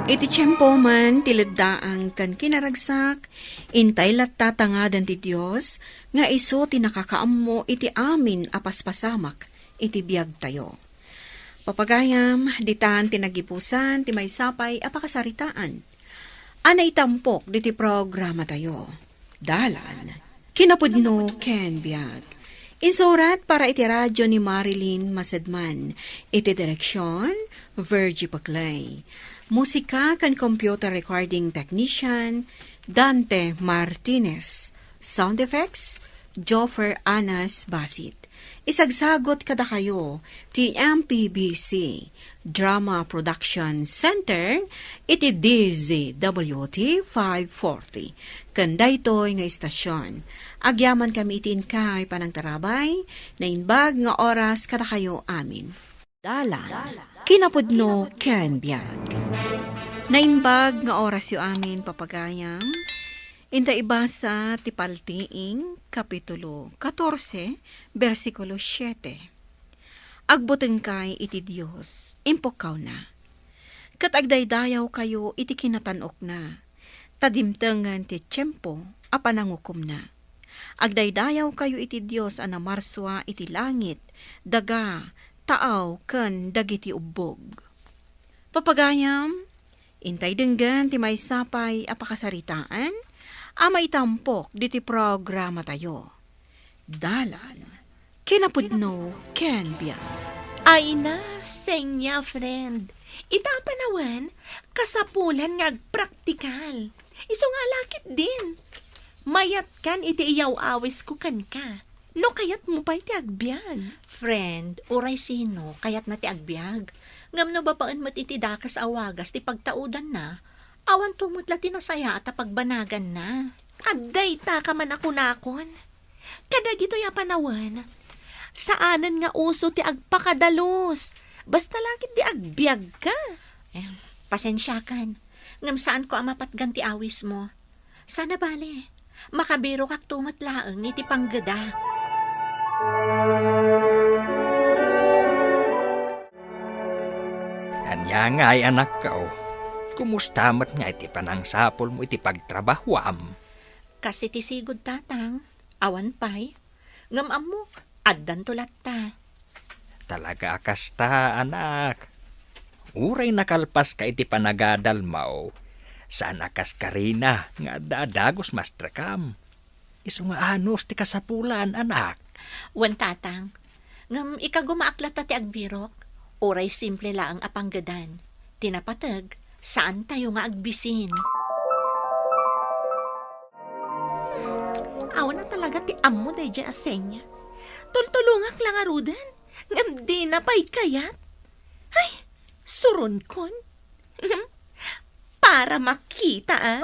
Iti tiempo man ti leddaang ken kinaragsak, intay latta tangadan ti Dios nga isu ti nakakaammo iti amin a paspasamak iti biagtayo. Papagayam, ditan ti nagibusan ti maysa pay a pakasaritaan a naitampok diti programatayo. Dalan, kinapudno ken biag. Insurat para iti radio ni Marilyn Masedman. Iti direksion, Virgie Paclay. Musika ken computer recording technician, Dante Martinez. Sound effects, Joffer Anas Basit. Isagsagot kadakayo ti M P B C Drama Production Center iti D Z W T five forty. Ken daytoy nga istasyon, agyamankami iti inkay panangtarabay, naimbag nga oras kadakayo amin. Dalan, kinapudno ken biag. Naimbag nga orasyo amin, papagayam. Inta ibasa ti Paltiing, Kapitulo katorse, bersikulo siete. Agbutengkay iti Dios, impukkawna. Ket agdaydayawkayo iti kinatan-okna, ta dimtengen ti tiempo a panangukomna. Agdaydayawkayo iti Dios a namarsua iti langit, daga, taaw, ken dagiti ubbog. Papagayam, intay denggen ti maysa pay a pakasaritaan a maitampok diti programatayo. Dalan, kinapudno, ken biag. Ay na, Senya, friend. Ita a panawen, kasapulan nga agpraktikal. Isu nga ala ketdin. Mayatkan iti iyaw-awisko kenka. No kayatmo pay ti agbiag. Friend, uray sino, kayatna ti agbiag. Ngem no babaen met iti dakes a wagas ti pagtaudanna, Awan to met la ti nasayaat a pagbanaganna. Adda ita ka man a kunakon. Kadagitoy a panawen, saanen nga uso ti agpakadalus. Basta la ket di agbiagka. Eh, pasensiakan. Ngem saanko a mapatgan ti awismo. Sana bale, makabirokakto met laeng iti panggedak. Ania ngay, anakko? Kumusta met ngay ti panangsapulmo iti pagtrabahuam? Kas iti sigud, Tatang. Awan pay. Ngem ammok, addanto latta. Talaga a kasta, anak. Uray nakalpaska iti panagadalmo, saan a kas Karina nga adda a dagus mastrekam. Isu nga anus ti kasapulan, anak. Wen, Tatang. Ngem ikagumaak latta ti agbirok, uray simple laeng a panggedan. Ti napateg, saantayo nga agbisin. Awan a talaga ti ammo daydiay a Senya. Tultulongak la ngaruden, ngem dina pay kayat. Ay, suronkon. Ngem, para makita, a.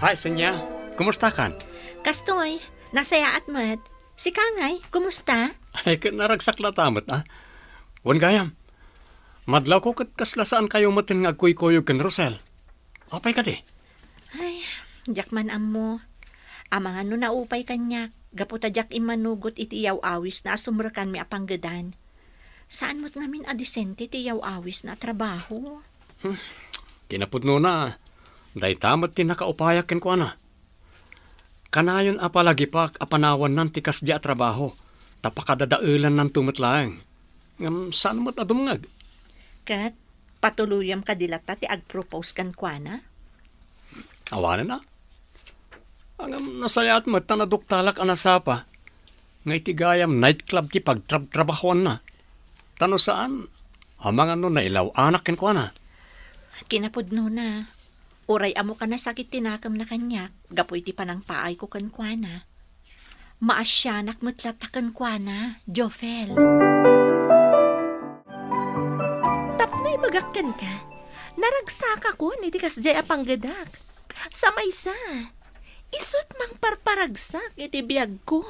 Hi, Senya. Kumustakan? Kastoy, nasayaat met. Sika ngay, kumusta? Ay, ket naragsak latta met, a. Wen gayam, madlawko ket kasla saankayo metten nga agkuykuyog ken Rosel. Apay kadi? Ay, diak man ammo. Amangan no naupay kaniak, gapu ta diak immanugot iti iyaw-awisna a sumrekanmi a panggedan. Saan met ngamin a disente ti iyaw-awisna a trabaho. Hmm, kinapudnona, dayta met ti nakaupayak kenkuana. Kanayon a palagipak a panawannan ti kasdi a trabaho, ta pakadadaelannanto met laeng. Ngem saan met a dumngeg. Ket patuloyam kadi latta ti agpropose kenkuana? Awanen a. Ngem nasayaat met ta naduktalak a nasapa nga iti gayam nightclub ti pagtrabtrabahuanna. Ta no saan, amangan no nailaw-anak kenkuana. Kinapudnona, uray ammo kanasakit ti nakemna kaniak gapu iti panangpaayko kenkuana. Maasianak met latta kenkuana, Jofel. Tapno ibagak kenka, naragsakakon iti kasdiay a panggedak. Sa maysa, isut' mangparparagsak iti biagko.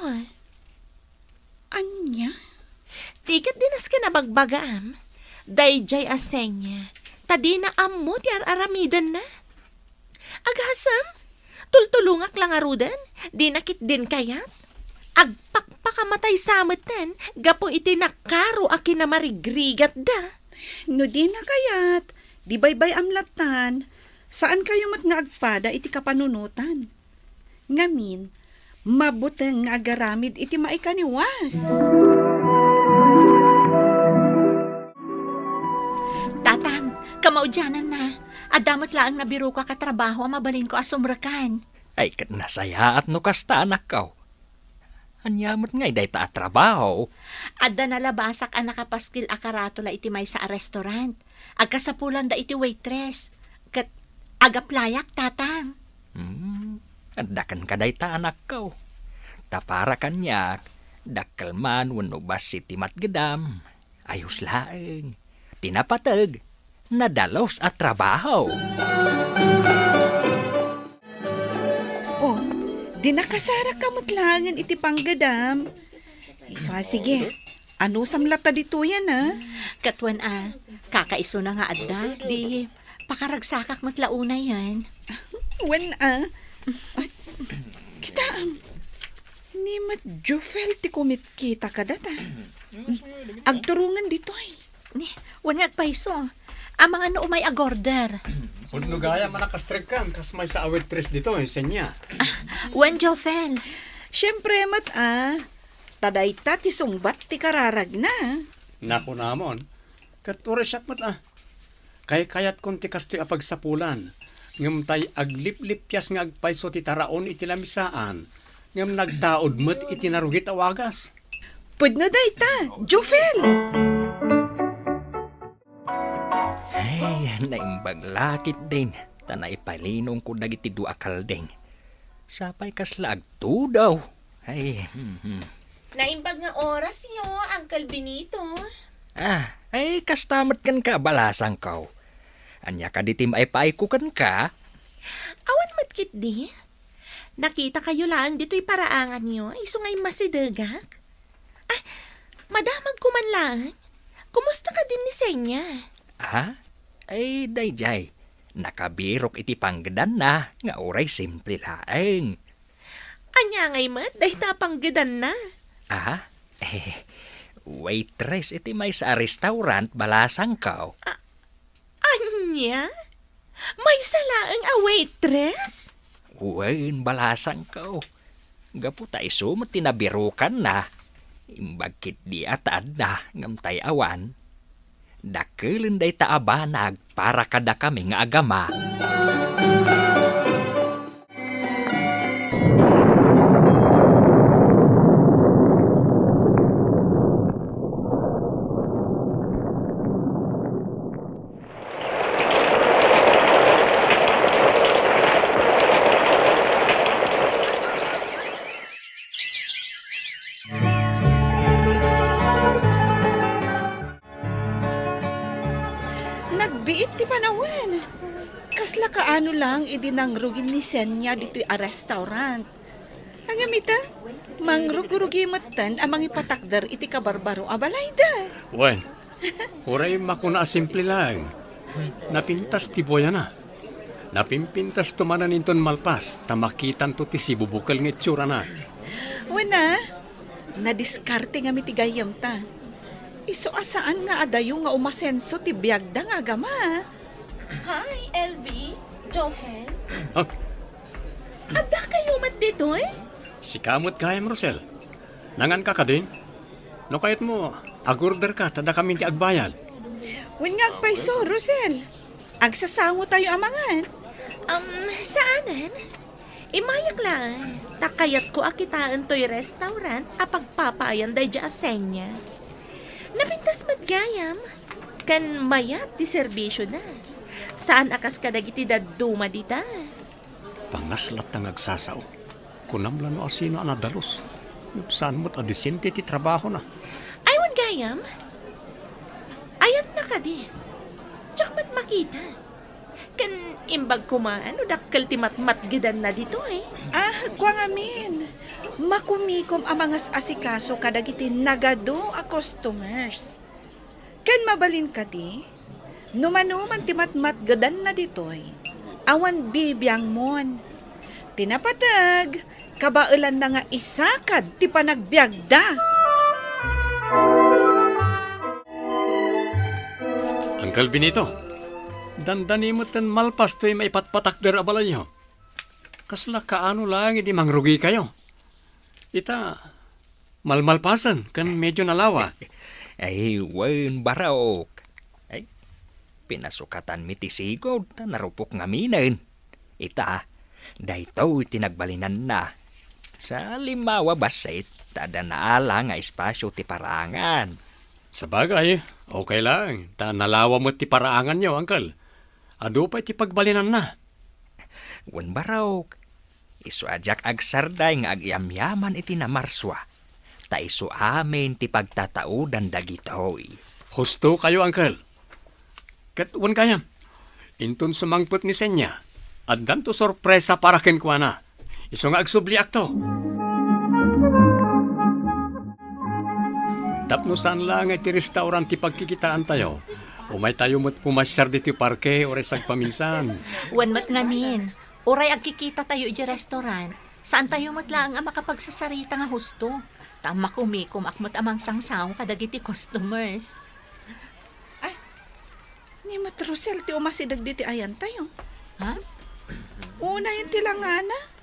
Ania? Ti ket dinas ken a bagbagaam, daydiay a Senya, ta dina ammo ti ar-aramidenna. Agasem, tultulongak la ngaruden, dina ketdin kayat. Agpakpakamatay sa metten gapu iti nakaro a kinamarigrigatda. No dina kayat, di baybay-am lattan, saankayo met nga agpada iti kapanunotan. Ngamin, mabuteng nga agaramid iti maikaniwas. Tatang, kamaudiananna, adda met laeng nabirokak a trabaho a mabalinko a sumrekan. Ay, ket nasayaat no kasta, anakko. Ania met ngay dayta a trabaho? Adda nalabasak a nakapaskil a karatula iti maysa a restaurant. Agkasapulanda iti waitress. Ket agaplayak, Tatang. Hmm, adda kenka dayta, anakko. Ta para kaniak, dakkel man wenno bassit ti matgedam, ayos laeng. Ti napateg, nadalus a trabaho. Oh, di nakasarakka met laengen iti panggedam. Isu a, sige. Anusam latta ditoyen, a? Ket wen a, kakaisuna nga adda, di pakaragsakak met la unayen. Wen a. Ay, kitaem. Ni met Jufel ti kumitkita kadata. Agturongen ditoy. Ni, wen nga agpayso. Amangan no umay agorder. Pudno gayam a nakastrekkan, kas maysa a waitress ditoy, Senya. Wen, Jofel. Siempre met a, ta dayta ti sungbat ti kararagna. Nakunamon, ket uray siak met a. Kaykayatkon ti kastoy a pagsapulan, ngem tay agliplippias nga agpayso ti taraon iti lamisaan, ngem nagtaud met iti narugit a wagas. Pudno dayta, Jufel! Ay, naimbag la ketdin, ta naipalinongko dagiti dua a kalding. Sapay kasla agtudaw. Ay, hmm, hmm. Naimbag nga orasyo, Uncle Benito. Ah, ay, kasta met kenka, balasangko. Ania kadi ti maipaayko kenka? Awan met ketdi. Nakitakayo laeng ditoy paraanganyo, isu nga immasidegak. Ah, madamagko man laeng. Kumusta kadi ni Senya? Ah? Ay, daydiay. Nakabirok iti panggedanna nga uray simple laeng. Ania ngay met dayta a panggedanna? Ah? Eh, waitress iti maysa a restaurant, balasangko. A-, ania? Maysa laeng a waitress? Wen, balasangko. Gapu ta isu met ti nabirokanna. Imbag ketdi a ta adda, ngem tay awan. Dakkelen dayta a banag para kadakami nga agama. Nagbiit ti panawen. Kasla kaano lang idi nangrugi ni Senya ditoy a restaurant. Ngem ita, mangrugi-rugi metten a mangipatakder iti kabarbaro a balayda. Wen, uray makuna a simple laeng. Napintas ti buayana. Napimpintasto manen inton malpas, ta makitanto ti sibubukel nga itsurana. Wen a, nadiskarte ngamin ti gayyemta. Isu a saan nga adayo nga umasenso ti biagda nga agama. Hi, L B, Jovel. Ah. Adda kayo met ditoy? Sika met gayam, Rosel. Nanganka kadin? No kayatmo, agorderka ta dakamin ti agbayad. Wen nga agpayso, Rosel. Agsasangotayo a mangan. Um, saanen? Imayak laeng, ta kayatko a kitaen toy restaurant a pagpapaayan daydiay a Senya. Napintas met gayam, ken mayat ti serbisiona. Saan a kas kadagiti dadduma dita. Pangas latta nga agsasao. Kunam la no asino a nadalus. Ngem saan met a disente ti trabahona. Ay, wen gayam? Ayanna kadi. Diak met makita. Ken imbag koma no dakkel ti matmatgedanna ditoy. Ah, kua ngamin. Makumikom a mangas-asikaso kadagiti nagadu a customers. Ken mabalin kadi, no manoman ti matmatgedanna ditoy, awan bibiangmon. Ti napateg, kabaelanna nga isakad ti panagbiagda. Uncle Benito, dandani metten malpas toy maipatpatakder a balayyo. Kasla kaano laeng idi mangrugikayo? Ita, malmalpasen ken medio nalawa. Ay, wen, Barok. Ay, pinasukatanmi ti sigud ta narupok ngaminen. Ita, daytoy ti nagbalinanna. Sa limmawa bassit, ta adda naala nga espasio ti paraangan. Sabagay, okay lang, ta nalawa met ti paraanganyo, Uncle. Adu pay ti pagbalinanna. Wen, Barok, isu a diak agsarday nga agyamyaman iti namarsua, ta isu amin ti pagtataodan dagitoy. Husto kayo, Uncle. Ket wen gayam, inton sumangpet ni Senya, addanto sorpresa para kenkuana. Isu nga agsubliakto. Tapno saan la nga iti restaurant ti pagkikitaantayo, umaytayo met pumasiar ditoy parke uray sagpaminsan. Wen met ngamin, uray agkikitatayo iti restaurant, saantayo met laeng a makapagsasarita nga husto. Ta makumikomak met a mangsangsango kadagiti customers. Ay, ni met Rosel ti umasideg diti ayantayo. Ha? Unayen ti langana.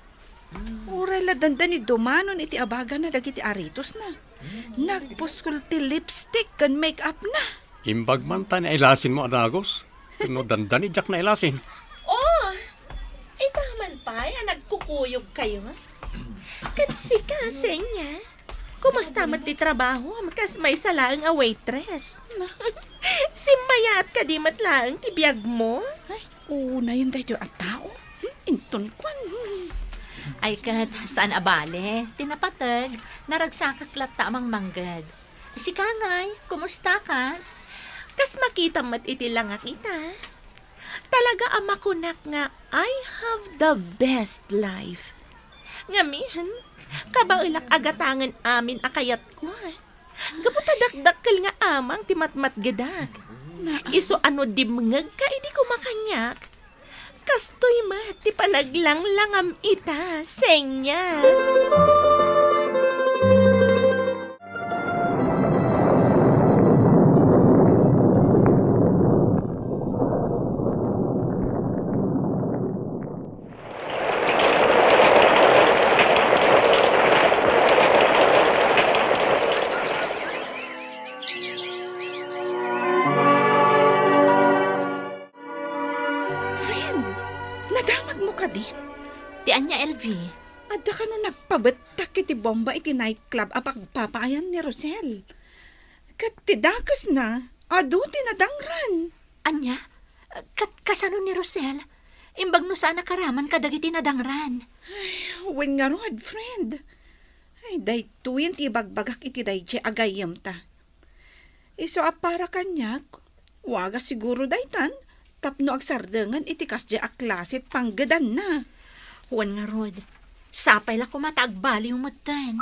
Uray la dandani dumanon iti abagana dagiti aritosna. Nagpuskol ti lipstick ken make-up na. Imbag man ta nailasinmo a dagus, ken no dandani diak nailasin. Oh, ita man pay a nagkukuyog kayo? Ket sika, Senya? Kumusta met ti trabahom kas maysa laeng a waitress? Simmayaat kadi met laeng ti biagmo? Ay, unayen daytoy a tao. Hmm, inton kuan. Hmm. Ay ket, saan a bale, ti napateg, naragsakak latta a mangmangged. Sika ngay, kumusta ka? Kas makitam met iti langak ita. Talaga a makunak nga, "I have the best life." Ngamin, kabaelak a gatangen amin a kayatko. Gapu ta dakdakkel nga amang ti matmatgedak. Isu a no dimngegka idi kumakaniak, kastoy met ti panaglanglangam ita, Senya. Friend, nadamagmo kadin? Ti ania, L V? Adda kano nagpabettak iti bomba iti nightclub a pagpapaayan ni Rosel. Ket ti dakesna, adu ti nadangran. Ania? Kat-, kasano ni Rosel? Imbag no saan a karaman kadagiti nadangran. Ay, wen ngarud, friend. Ay, daytoyen ti ibagbagak iti daydiay a gayyemta. Isu a para kaniak, wagas siguro daytan, tapno agsardengen iti kasdiay a klase ti panggedanna. Wen ngarud, sapay la koma ta agbaliw metten.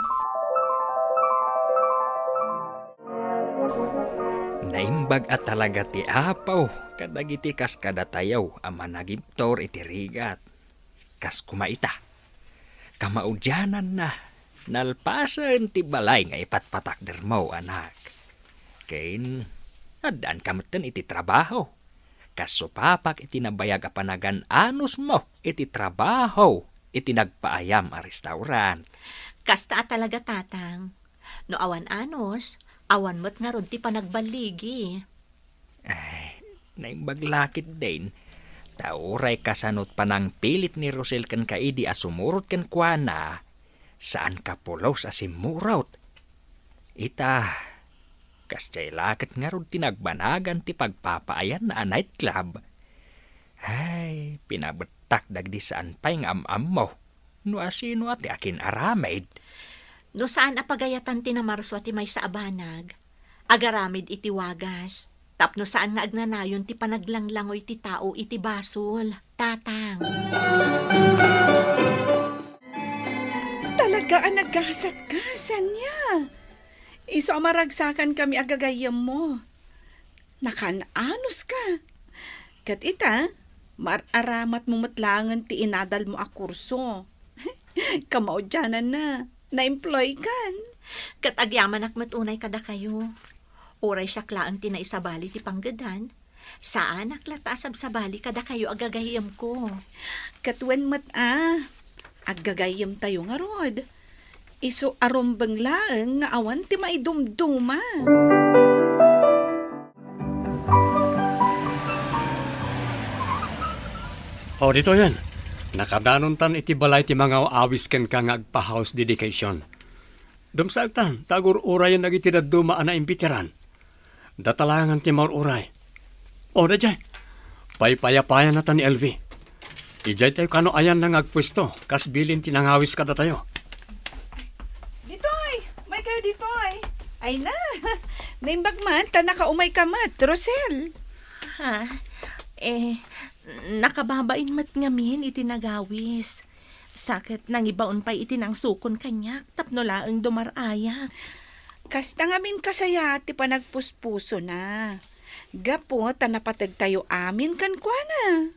Naimbag a talaga ti Apo kadagiti kaskadatayo a managibtur iti rigat. Kas koma ita, kamaudiananna, nalpasen ti balay nga ipatpatakdermo, anak. Ken, addaanka metten iti trabaho. Kas supapak iti nabayag a panagan-anusmo iti trabaho iti nagpaayam a restaurant. Kasta a talaga, Tatang. No awan anus, awan met ngarud ti panagballigi. Ay, naimbag la ketdin. Ta uray kasano ti panangpilit ni Rosel kenka idi a sumurot kenkuana, saanka pulos a simmurot. Ita, kasdiay la ket ngarud ti nagbanagan ti pagpapaayanna a nightclub. Ay, pinabettak dagidi saan pay nga am-ammo. No asino a ti akin-aramid? No saan a pagayatan ti namarsua ti maysa a banag, agaramid iti wagas, tapno saan nga agnanayon ti panaglanglangoy ti tao iti basol, Tatang. Talaga a nagasatka, Senya. Isu a maragsakankami a gagayyemmo. Nakaan-anuska. Ket ita, mar-aramatmo met laengen ti inadalmo a kurso. Kamaudiananna, naemploykan. Ket agyamanak met unay kadakayo. Uray siak laeng ti naisabali ti panggedan, saanak latta a sabsabali kadakayo a gagayyemko. Ket wen met a, aggagayyemtayo ngarud. Isu a rumbeng laeng nga awan ti maidumduma. O, ditoyen. Nakadanontan iti balay ti mangaw-awis kenka nga agpa-house dedication. Dumsaektan, ta agur-urayen dagiti dadduma a naimbitaran. Data laengen ti maur-uray. O, daydiay. Paypayapayan nata ni L V. Idiay tayo kano ayanna nga agpuesto, kas bilin ti nangawis kadatayo. Ditoy! Umay kayo ditoy! Ay na! Naimbag man, ta nakaumayka met, Rosel. Ha? Eh, nakababain met ngamin iti nagawis. Sa ket nangibaon pay iti nangsukon kaniak tapno laeng dumar-ayak. Kasta ngamin kasayaat ti panagpuspusona. Gapu ta napategtayo amin kenkuana.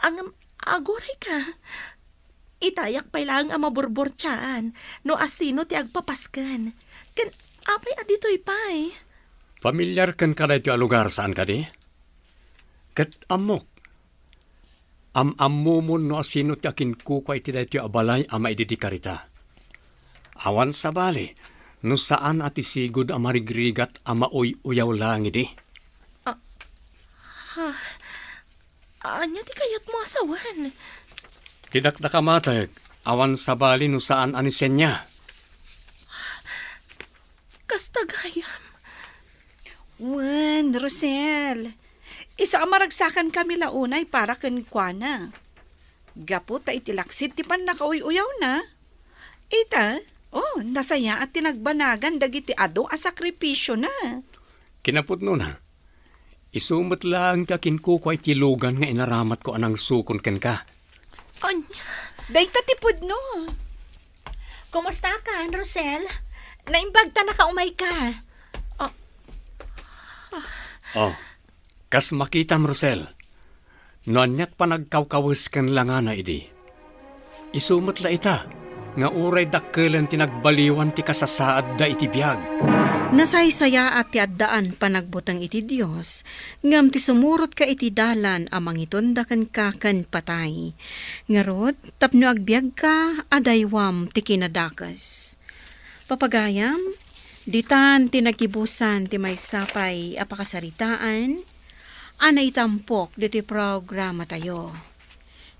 Ngem, aguray ka. Itayak pay laeng a maburburtiaan no asino ti agpapasken. Ken apay a ditoy pay? Familiar kenka daytoy a lugar, saan kadi? Ket ammok. Am-ammomon no asino ti akinkukua iti daytoy a balay a maididi karita. Awan sabali no saan a ti sigud a marigrigat a mauy-uyaw laeng idi. Ah, ha? Ania ti kayatmo a sawen? Ti dakdakamatek, awan sabali no saan a ni Senya. Kasta gayam. Wen, Rosel, isu a maragsakankami la unay para kenkuana. Gapu ta iti laksid ti pannakauy-uyawna, ita, Oh, nasayaat ti nagbanagan dagiti adu a sakripisiona. Kinapudnona, isu met laeng ti akinkukua iti lugan nga inaramatko a nangsukon kenka. Anya? Dayta ti pudno. Kumusta ka, Rosel? Naimbag ta nakaumayka. Oh. Oh, kas makitam, Rosel, no aniak panagkawkawes ken langana idi, isu met la ita nga uray dakkelen ti nagbaliwan ti kasasaadda iti biag. Nasaysayaat ti addaan panagbuteng iti Dios, ngem ti sumurotka iti dalan a mangitunda kenka ken patay. Ngarud, tapno agbiagka, adaywam ti kinadakes. Papagayam, ditan ti nagibusan ti maysa pay a pakasaritaan a naitampok ditoy programatayo.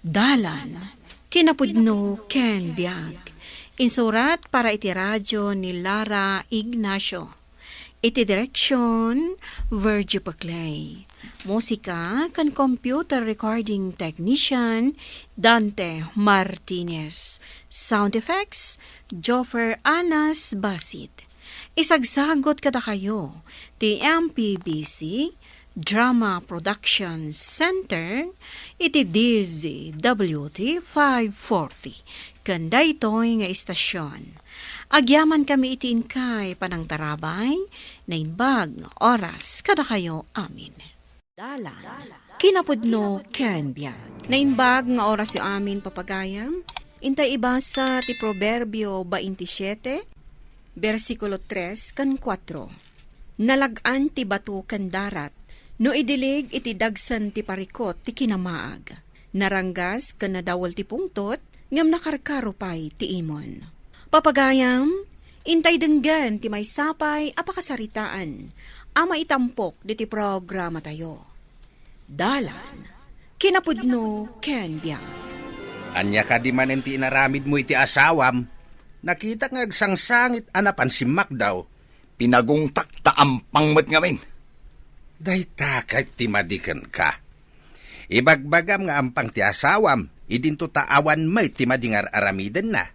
Dalan, kinapudno ken biag. Insurat para iti radyo ni Lara Ignacio. Iti direksyon, Virgie Paclay. Musika ken computer recording technician, Dante Martinez. Sound effects, Joffer Anas Basit. Isagsagut kadakayo ti M P B C Drama Production Center iti D Z W T five forty ken daytoy nga istasyon. Agyamankami iti inkay panangtarabay, naimbag nga oras kadakayo amin. Dalan, kinapudno ken biag. Naimbag nga orasyo amin, papagayam. Intay ibasa ti Proverbio baintisiete, bersikulo tres ken kuatro. Nalag-an ti bato ken darat, no idilig iti dagsen ti parikut ti kinamaag. Naranggas ken nadawel ti pungtot, ngem nakarkaro pay ti imon. Papagayam, intay denggen ti maysa pay a pakasaritaan a maitampok ditoy programatayo. Dalan, kinapudno ken biag. Ania kadi manen ti inaramidmo iti asawam? Nakitak nga agsangsangit a napan simmakdaw. Pinagungtak ta ampang met ngamin. Dayta ket ti madi kenka. Ibagbagam nga ampang ti asawam, idinto ta awan met ti madi nga ar-aramidenna.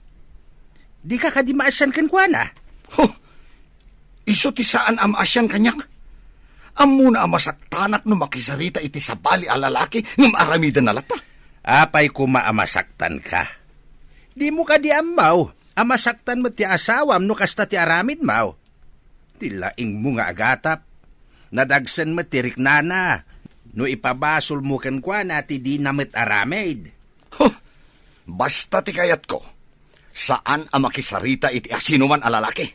Dika kadi maasian kenkuana? Huh! Isu ti saan a maasian kaniak. Ammona a masaktanak no makisarita iti sabali a lalaki ngem aramidenna latta. Apay koma a masaktanka? Dimo kadi ammo a masaktan met ti asawam no kasta ti aramidmo? Ti laingmo nga agatap, nadagsen met ti riknana no ipabasolmo kenkuana ti dina met aramid. Huh! Basta ti kayatko, saan a makisarita iti asinoman a lalaki.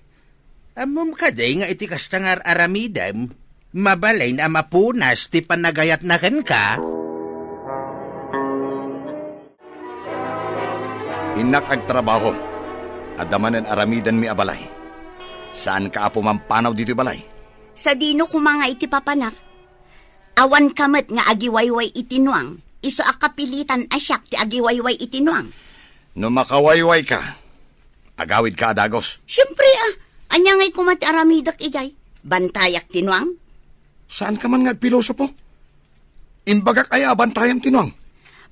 Ammom kadi nga iti kasta nga ar-aramidem, mabalin a mapunas ti panagayatna kenka? Innak agtrabaho. Adda manen aramidenmi a balay. Saanka a pumampanaw ditoy balay? Sadino koma nga iti papanak? Awanka met nga agiwayway iti nuang, isu a kapilitan a siak ti agiwayway iti nuang. No makawaywayka, agawidka a dagus. Siempre, a. Ania ngay koma ti aramidek idiay? Bantayak ti nuang? Saanka man nga agpilosopo? Imbagak aya a bantayam ti nuang?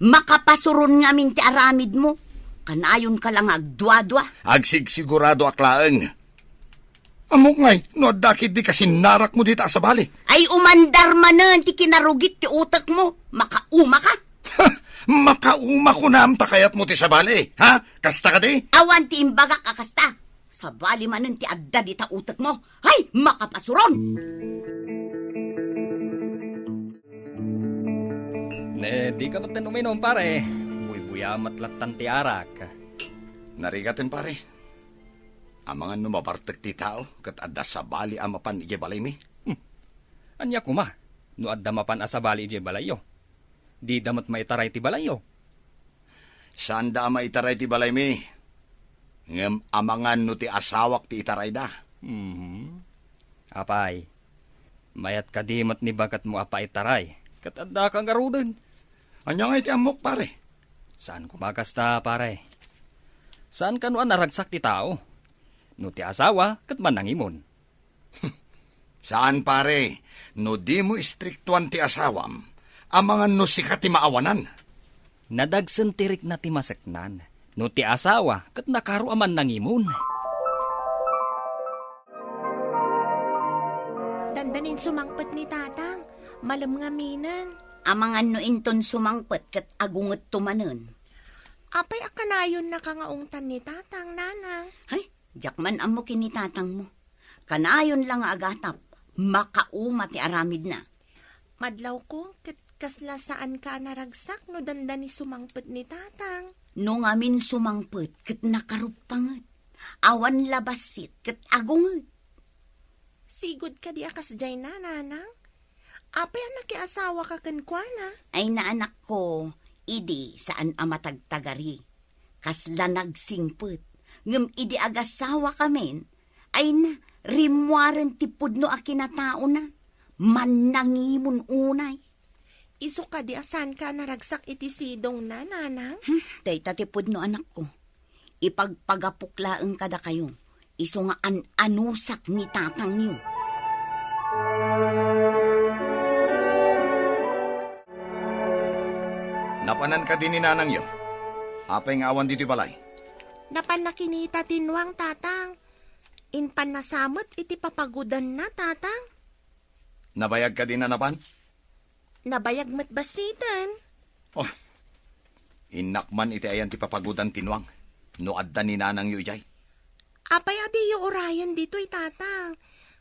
Makapasuron ngamin ti aramidmo. Kanayonka la nga agduadua. Agsigsiguradoak laeng. Ammok ngay no adda ketdi kasinnarakmo dita a sabali. Ay, umandar manen ti kinarugit ti utekmo. Makaumaka. Makauma kunam ta kayatmo ti sabali, ha? Kasta kadi? Awan ti imbagak a kasta. Sabali manen ti adda dita utekmo. Ay, makapasuron! Ne, dika met uminom, pare. Buybuya met lattan ti arak. Narigaten, pare. Amangan no mabartek ti tao ket adda sabali a mapan idiay balaymi? Hmm. Ania koma no adda mapan a sabali idiay balayyo? Dida met maitaray ti balayyo. Saanda a maitaray ti balaymi, ngem amangan no ti asawak ti itarayda. Mhm. Apay, mayat kadi met ni baketmo a paitaray, ket addaka ngaruden? Ania ngay ti ammok, pare? Saan koma kasta, pare. Saan kano a naragsak ti tao? No ti asawa, ket mannangimon. Saan, pare. No dimo istriktuan ti asawam, amangan no sika ti maawanan. Nadagsen ti rikna ti maseknan. No ti asawa, ket nakaro a mannangimon. Dandanin sumangpet ni Tatang. Malem ngaminen. Amangan no inton sumangpet ket agungetto manen. Apay a kanayonnaka nga ungtan ni Tatang, Nanang? Hay, diak man ammo ken ni Tatangmo. Kanayon la nga agatap, makauma ti aramidna. Madlawko, ket kasla saanka a naragsak no dandani sumangpet ni Tatang. No ngamin sumangpet ket nakaruppanget. Awan la bassit ket agunget. Sigud kadi a kasdiay na, Nanang? Apay a nakiasawaka kenkuana? Ay na, anakko, idi saan a matagtagari. Kasla nagsingpet. Ngem idi agasawakamin, ay na, rimmuaren ti pudno a kinataona. Mannangimon unay. Isu kadi a saanka a naragsak iti sidongna, Nanang? Hmm, dayta ti pudno, anakko. Ipagpagapok laeng kadakayo, isu nga an-anusak ni tatangyo. Napanan kadi ni nanangyo? Apay nga awan ditoy balay? Napanna kinita ti nuang, Tatang. Impanna sa met iti papagudanna, Tatang. Nabayag kadi a napan? Nabayag met bassiten. Oh, innak man iti ayan ti papagudan ti nuang, no adda ni nanangyo idiay. Apay a diyo urayen ditoy, Tatang?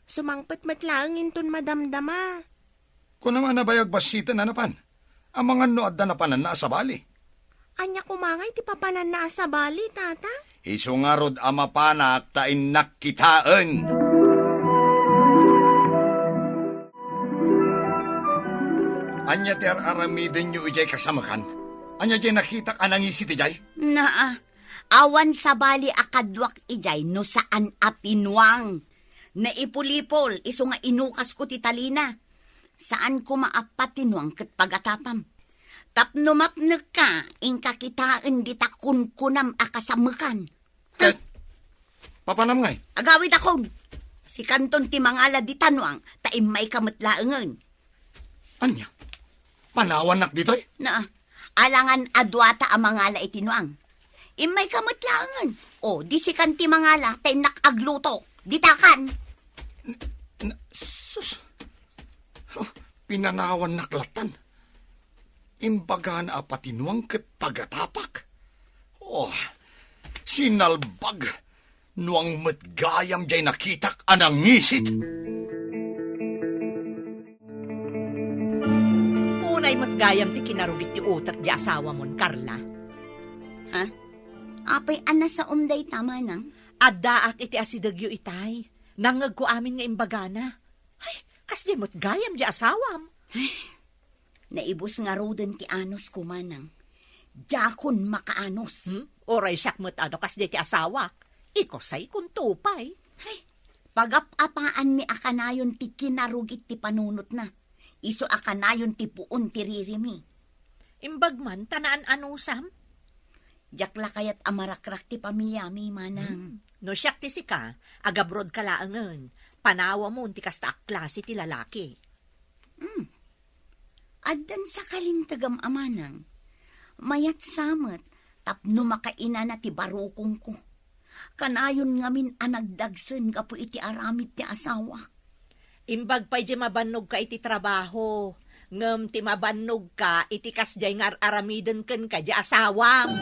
Sumangpet met laeng inton madamdama. Kunam a nabayag bassiten a napan. Amangan no adda napananna a sabali. Ania koma ngay ti papananna a sabali, Tatang? Isu ngarud a mapanak ta innak kitaen. Ania ti ar-aramidenyo idiay kasamekan? Ania diay nakitak a nangisit idiay? Naa, awan sabali a kaduak idiay no saan a ti nuang. Naipulipol, isu nga inukasko ti talina. Saan koma a patinuang ket pagatapam. Tapno mapnekka, inka kitaen dita kunkunam a kasamekan. Ket, papanam ngay? Agawidakon. Sikanton ti mangala dita nuang, ta immayka met laengen. Ania? Panawannak ditoy? Naa, alangan a duata a mangala iti nuang. Immayka met laengen. O, di sikan ti mangala, ta innak agluto. Ditakan. N-, n-, sus. Huh, pinanawannak lattan. Imbagana a patinuang ket pagatapak. Oh, sinalbag. Nuang met gayam diay nakitak a nangisit. Unay met gayam ti kinarugit ti utek ti asawamon, Carla. Ha? Apay a nasaom dayta, manang? Addaak iti asidegyo itay. Nangngegko amin nga imbagana. Ay, kasdi met gayam ti asawam. Naibus ngaruden ti anusko, manang. Diakon makaanus. Hmm? Uray siak met a no kasdiay ti asawak. Ikusaykon to pay. Hay, pagap-apaanmi a kanayon ti kinarugit ti panunotna. Isu a kanayon ti puon ti ririmi. Imbag man ta naan-anusam? Diak la kayat a marakrak ti pamiliami, manang. Hmm. No siak ti sika, agabrodka laengen. Panawamon ti kasta a klase ti lalaki. Hmm. Addan sa kalintegam a manang. Mayat sa met tapno makainana ti barukongko. Kanayon ngamin a nagdagsen gapu iti aramid ti asawak. Imbag pay diay mabannogka iti trabaho, ngem ti mabannogka iti kasdiay nga ar-aramiden kenka diay asawam.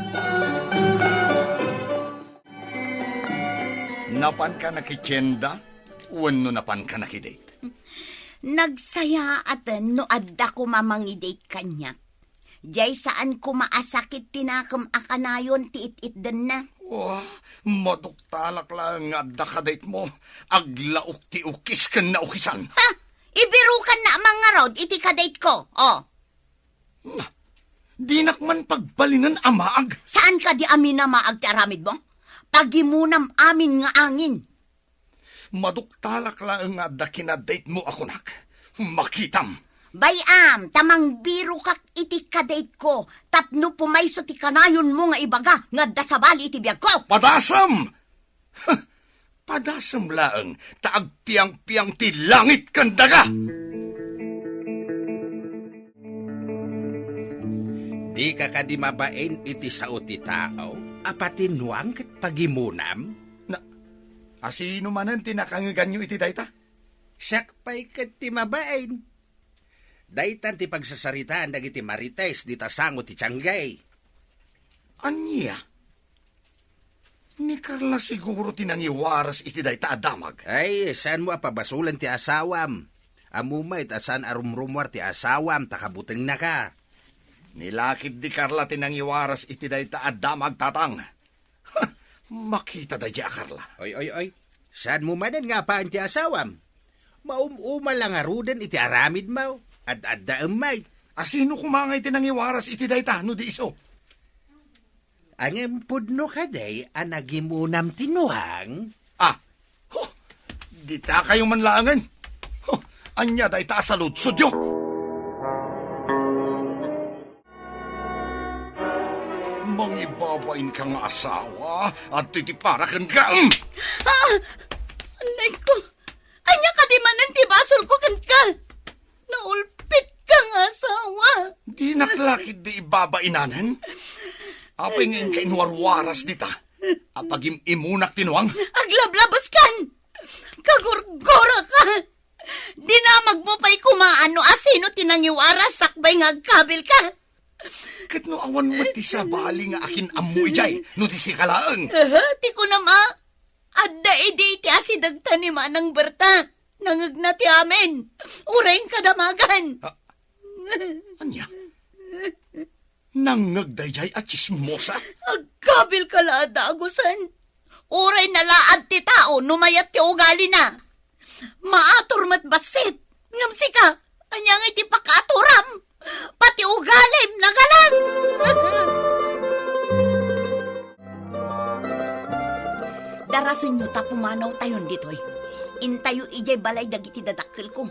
Napanka nakitienda wenno napanka nakidate? Nagsayaaten no adda koma mangidate kaniak. Diay saan koma a sakit ti nakem a kanayon ti it-itdenna. Wah, maduktalak laeng nga adda kadate mo. Aglaok ti ukis ken naukisan. Ha? Ibirukanna a mangngarud iti kadate ko. Oh. Na, dinak man pagbalinen a maag. Saan kadi a minamaag ti aramidmo? Pagimunam amin nga angin. Maduktalak laeng nga adda kinadate mo a kunak. Makitam. Bay-am, ta mangbirokak iti kadate ko, tapno pumayso ti kanayonmo nga ibaga nga adda sabali iti biagko. Padasem! Huh! Padasem laeng ta agpiangpiang ti langit ken daga! Dika kadi mabain iti sao ti tao a patinuang ket pagimunam? Na, asino manen ti nakangeganyo iti dayta? Siak pay ket ti mabain. Daytan ti pagsasaritaan dagiti marites dita sango ti tianggay. Ania? Ni Carla siguro ti nangiwaras iti dayta a damag. Ay, saanmo a pabasolen ti asawam. Ammom met a saan a rumrumuar ti asawam ta kabutengnaka. Ni la ketdi Carla ti nangiwaras iti dayta a damag, Tatang. Ha! Makita daydiay a Carla. Oy, oy, oy. Saanmo manen nga apaen ti asawam? Maum-uma la ngaruden iti aramidmo. Ad-addaem met. A sino koma ngay ti nangiwaras iti dayta no di isu? Ngem pudno kadi a nagimunam ti nuang? Ah! Huh! Ditakayo man laengen. Huh! Ania dayta a saludsodyo? Mangibabainka nga asawa, adtoy ti para kenka. Mm! Ah! Anay ko! Ania kadi manen ti basolko kenka? Naulpitka nga asawa. Dinak la ketdi ibabainanen. Apay nga inka inwarwaras dita? Apagim-imunak ti nuang? Aglablabaskan! Kagurguraka! Dinamagmo pay koma no asino ti nangiwaras sakbay nga agkabilka. Ket no awan met ti sabali nga akin-ammo idiay, no di sika laeng. Aha, ti kunam a, adda idi ti asidegta ni Manang Berta. Nangngegna ti amin. Uray kadamagan. Ah, ania? Nangngeg daydiay a tsismosa? Agkabilka la a dagusen. Uray nalaad ti tao no mayat ti ugalina. Maator met bassit. Ngem sika, ania ngay ti pakaaturam? Pati ugalim, nagalas! Darasenyo ta pumanawtayon ditoy. Intayo idiay balay dagiti dadakkelko.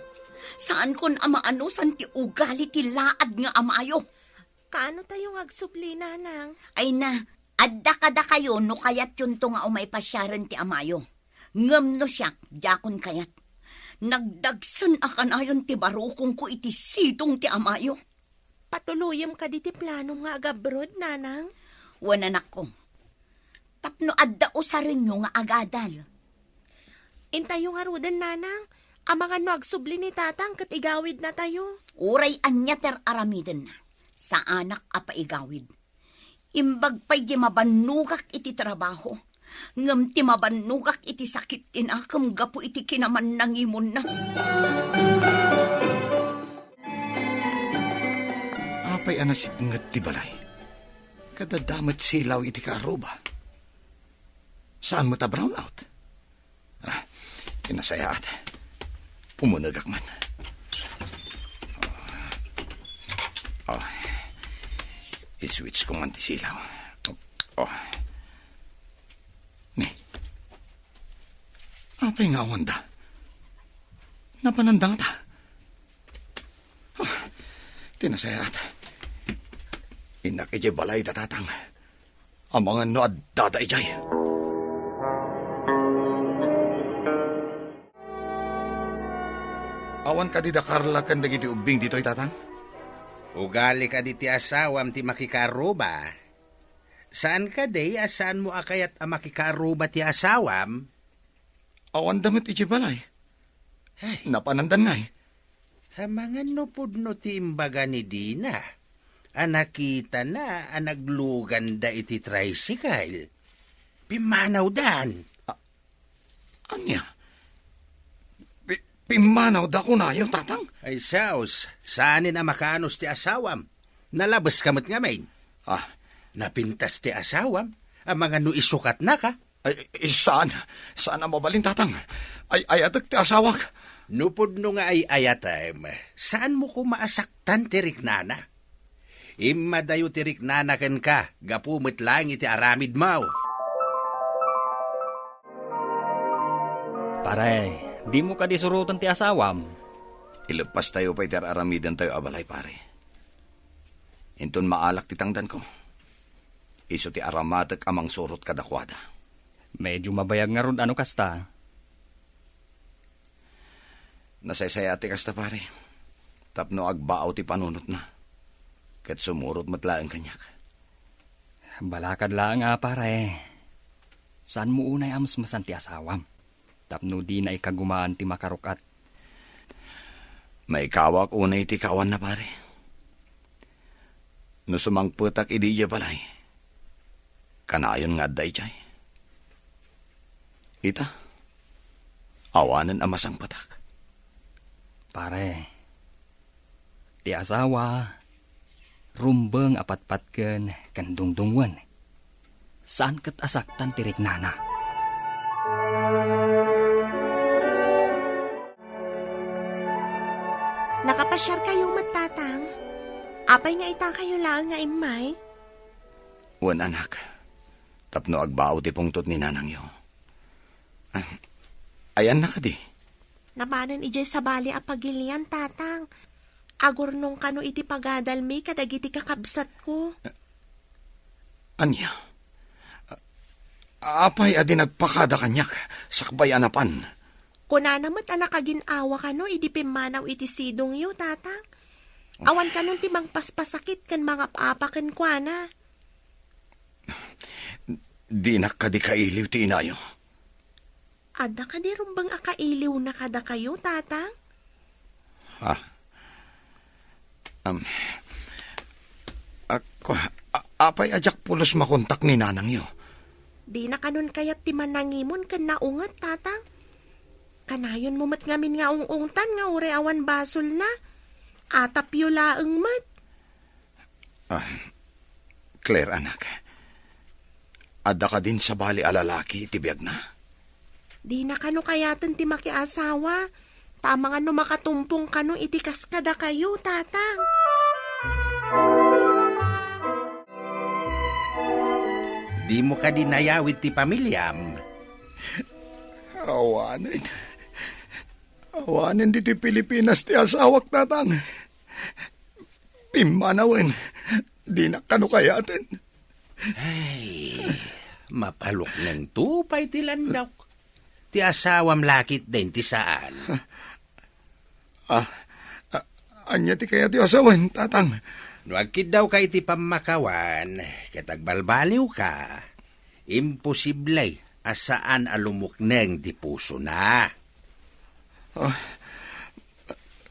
Saankon a maanusan ti ugali ti laad nga amayo. Kaano tayo nga agsubli, Nanang? Ay na, adda kadakayo no kayatyonto nga umay pasiaren ti amayo. Ngem no siak, diakon kayat. Nagdagsen a kanayon ti barukongko iti sidong ti amayo. Patuloyem kadi ti planom nga agabroad, Nanang? Wen, anakko. Tapno adda usarenyo nga agadal. Intayo ngaruden, Nanang. Amangan no agsubli ni Tatang ket igawidnatayo. Uray ania ti ar-aramidenna, saanak a paigawid. Imbag pay ti mabannogak iti trabaho, ngem ti mabannogak iti sakit ti nakem gapu iti kinamannangimonna. Apay a nasipnget ti balay? Ket adda met silaw iti kaarruba. Saan met a brownout? Ah, ti nasayaat. Umunegak man. Oh. Oh. I-switch ko man ti silaw. Oh. Ni. Apay nga awanda? Napananda ngata? Ah, ti nasayaat. Innak idiay balay da Tatang. Amangan no addada idiay. Awan kadi da Carla ken dagiti ubbing ditoy, Tatang? Ugali kadi ti asawam ti makikaarruba? Saan kadi a saanmo a kayat a makikaarruba ti asawam? Awanda met idiay balay. Ay. Napanandan ngay. Amangan no pudno ti imbaga ni Dina a nakitana a nagluganda iti tricycle. Pimmanawdan. A-, ania? Pi-, pimmanawda kunayo, Tatang? Ay, saos, saanen a makaanus ti asawam. Nalabeska met ngamin. Ah. Napintas ti asawam, amangan no isukatnaka. Ay, ay, saan, saan a mabalin, Tatang. Ay-ayatek ti asawak. No pudno nga ay-ayatem, saanmo koma a saktan ti riknana. Immadayo ti riknana kenka, gapu met laeng iti aramidmo. Pare, dimo kadi suroten ti asawam? Ileppastayo pay ti ar-aramidentayo a balay, pare. Inton maalak ti tangdanko, isu ti aramatek a mangsurot kadakuada. Medyo mabayag ngarud a no kasta. Nasaysayaat ti kasta, pare, tapno agbaaw ti panunotna, ket sumurot met laeng kaniak. Balakad laeng a, pare. Saanmo unay a musmusan ti asawam, tapno dina ikagumaan ti makaruk-at. Maikawak unay ti kaawanna, pare. No sumangpetak idi idiay balay, kanayon nga adda idiay. Ita, awanen a masangpetak. Pare, ti asawa, rumbeng a patpatken ken dungdungngoen. Saan ket a saktan ti riknana. Nakapasiarkayo met, Tatang? Apay nga itakayo laeng nga immay? Wen, anak. Tapno agbao ti pungtot ni nanangyo. Ah, ayanna kadi? Namanen idiay sabali a pagilian, Tatang. Agurnong kano iti pagadalmi kadagiti kakabsatko. Ania? A-, apay a di nagpakada kaniak sakbay a napan? Kunana met a nakagin-awa kano idi pimmanaw iti sidongyo, Tatang. Awan kanon ti mangpaspasakit ken mangap-apa kenkuana. Dinak kadi kailiw ti inayo? Adda kadi rumbeng a kailiwna kadakayo, Tatang? Ah. Am, ako, a-, apay a diak pulos makontak ni nanangyo? Dina kanon kayat ti manangimon ken naunget, Tatang. Kanayonmo met ngamin nga ung-ungtan nga uray awan basolna. Atapyo laeng met. Ah, Claire, anak. Adda kadin sabali a lalaki iti biagna? Dina kano kayaten ti makiasawa. Ta amangan no makatumpong kano iti kas kadakayo, Tatang. Dimo kadi nayawid ti pamiliam? Awanen. Awanen ditoy Pilipinas ti asawak, Tatang. Pimmanawen, dinak kano kayaten. Ay, mapaluknengto pay ti landawk. Ti asawam la ketdin ti saan. Ah, a-, ania ti kayatyo a sawen, Tatang? No agkiddawka iti pammakawan, ket agbalbaliwka, imposible a saan a lumukneng ti pusona. Ah,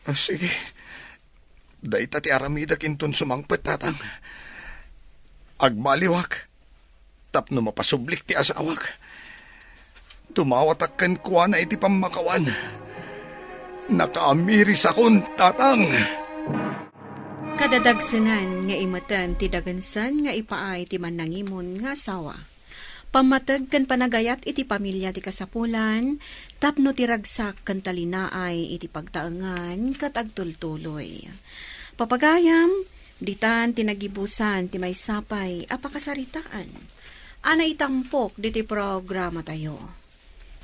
ah, sige. Dayta ti aramidek inton sumangpet, Tatang. Agbaliwak tapno mapasublik ti asawak. Dumawatak kenkuana iti pammakawan. Nakaamirisakon, Tatang. Kadadagsenan nga imeten ti dagensan nga ipaay ti mannangimon nga asawa. Pammateg ken panagayat iti pamilia ti kasapulan tapno ti ragsak ken talinaay iti pagtaengan ket agtultuloy. Papagayam, ditan ti nagibusan ti maysa pay a pakasaritaan a naitampok ditoy programatayo.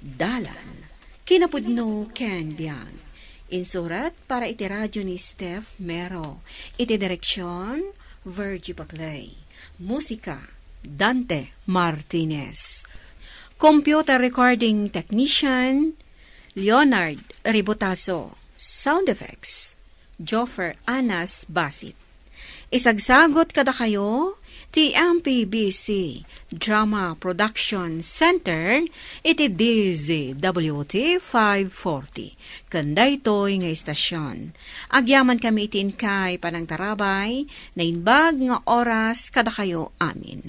Dalan, kinapudno ken biag. Insurat para iti radio ni Steph Mero. Iti direksion, Virgie Baclay. Musika, Dante Martinez. Computer recording technician, Leonard Ribotazo. Sound effects, Joffer Anas Basit. Isagsagot kadakayo ti M P B C Drama Production Center iti D Z W T five forty. Ken daytoy nga istasyon, agyamankami iti inkay panangtarabay, naimbag nga oras kadakayo amin.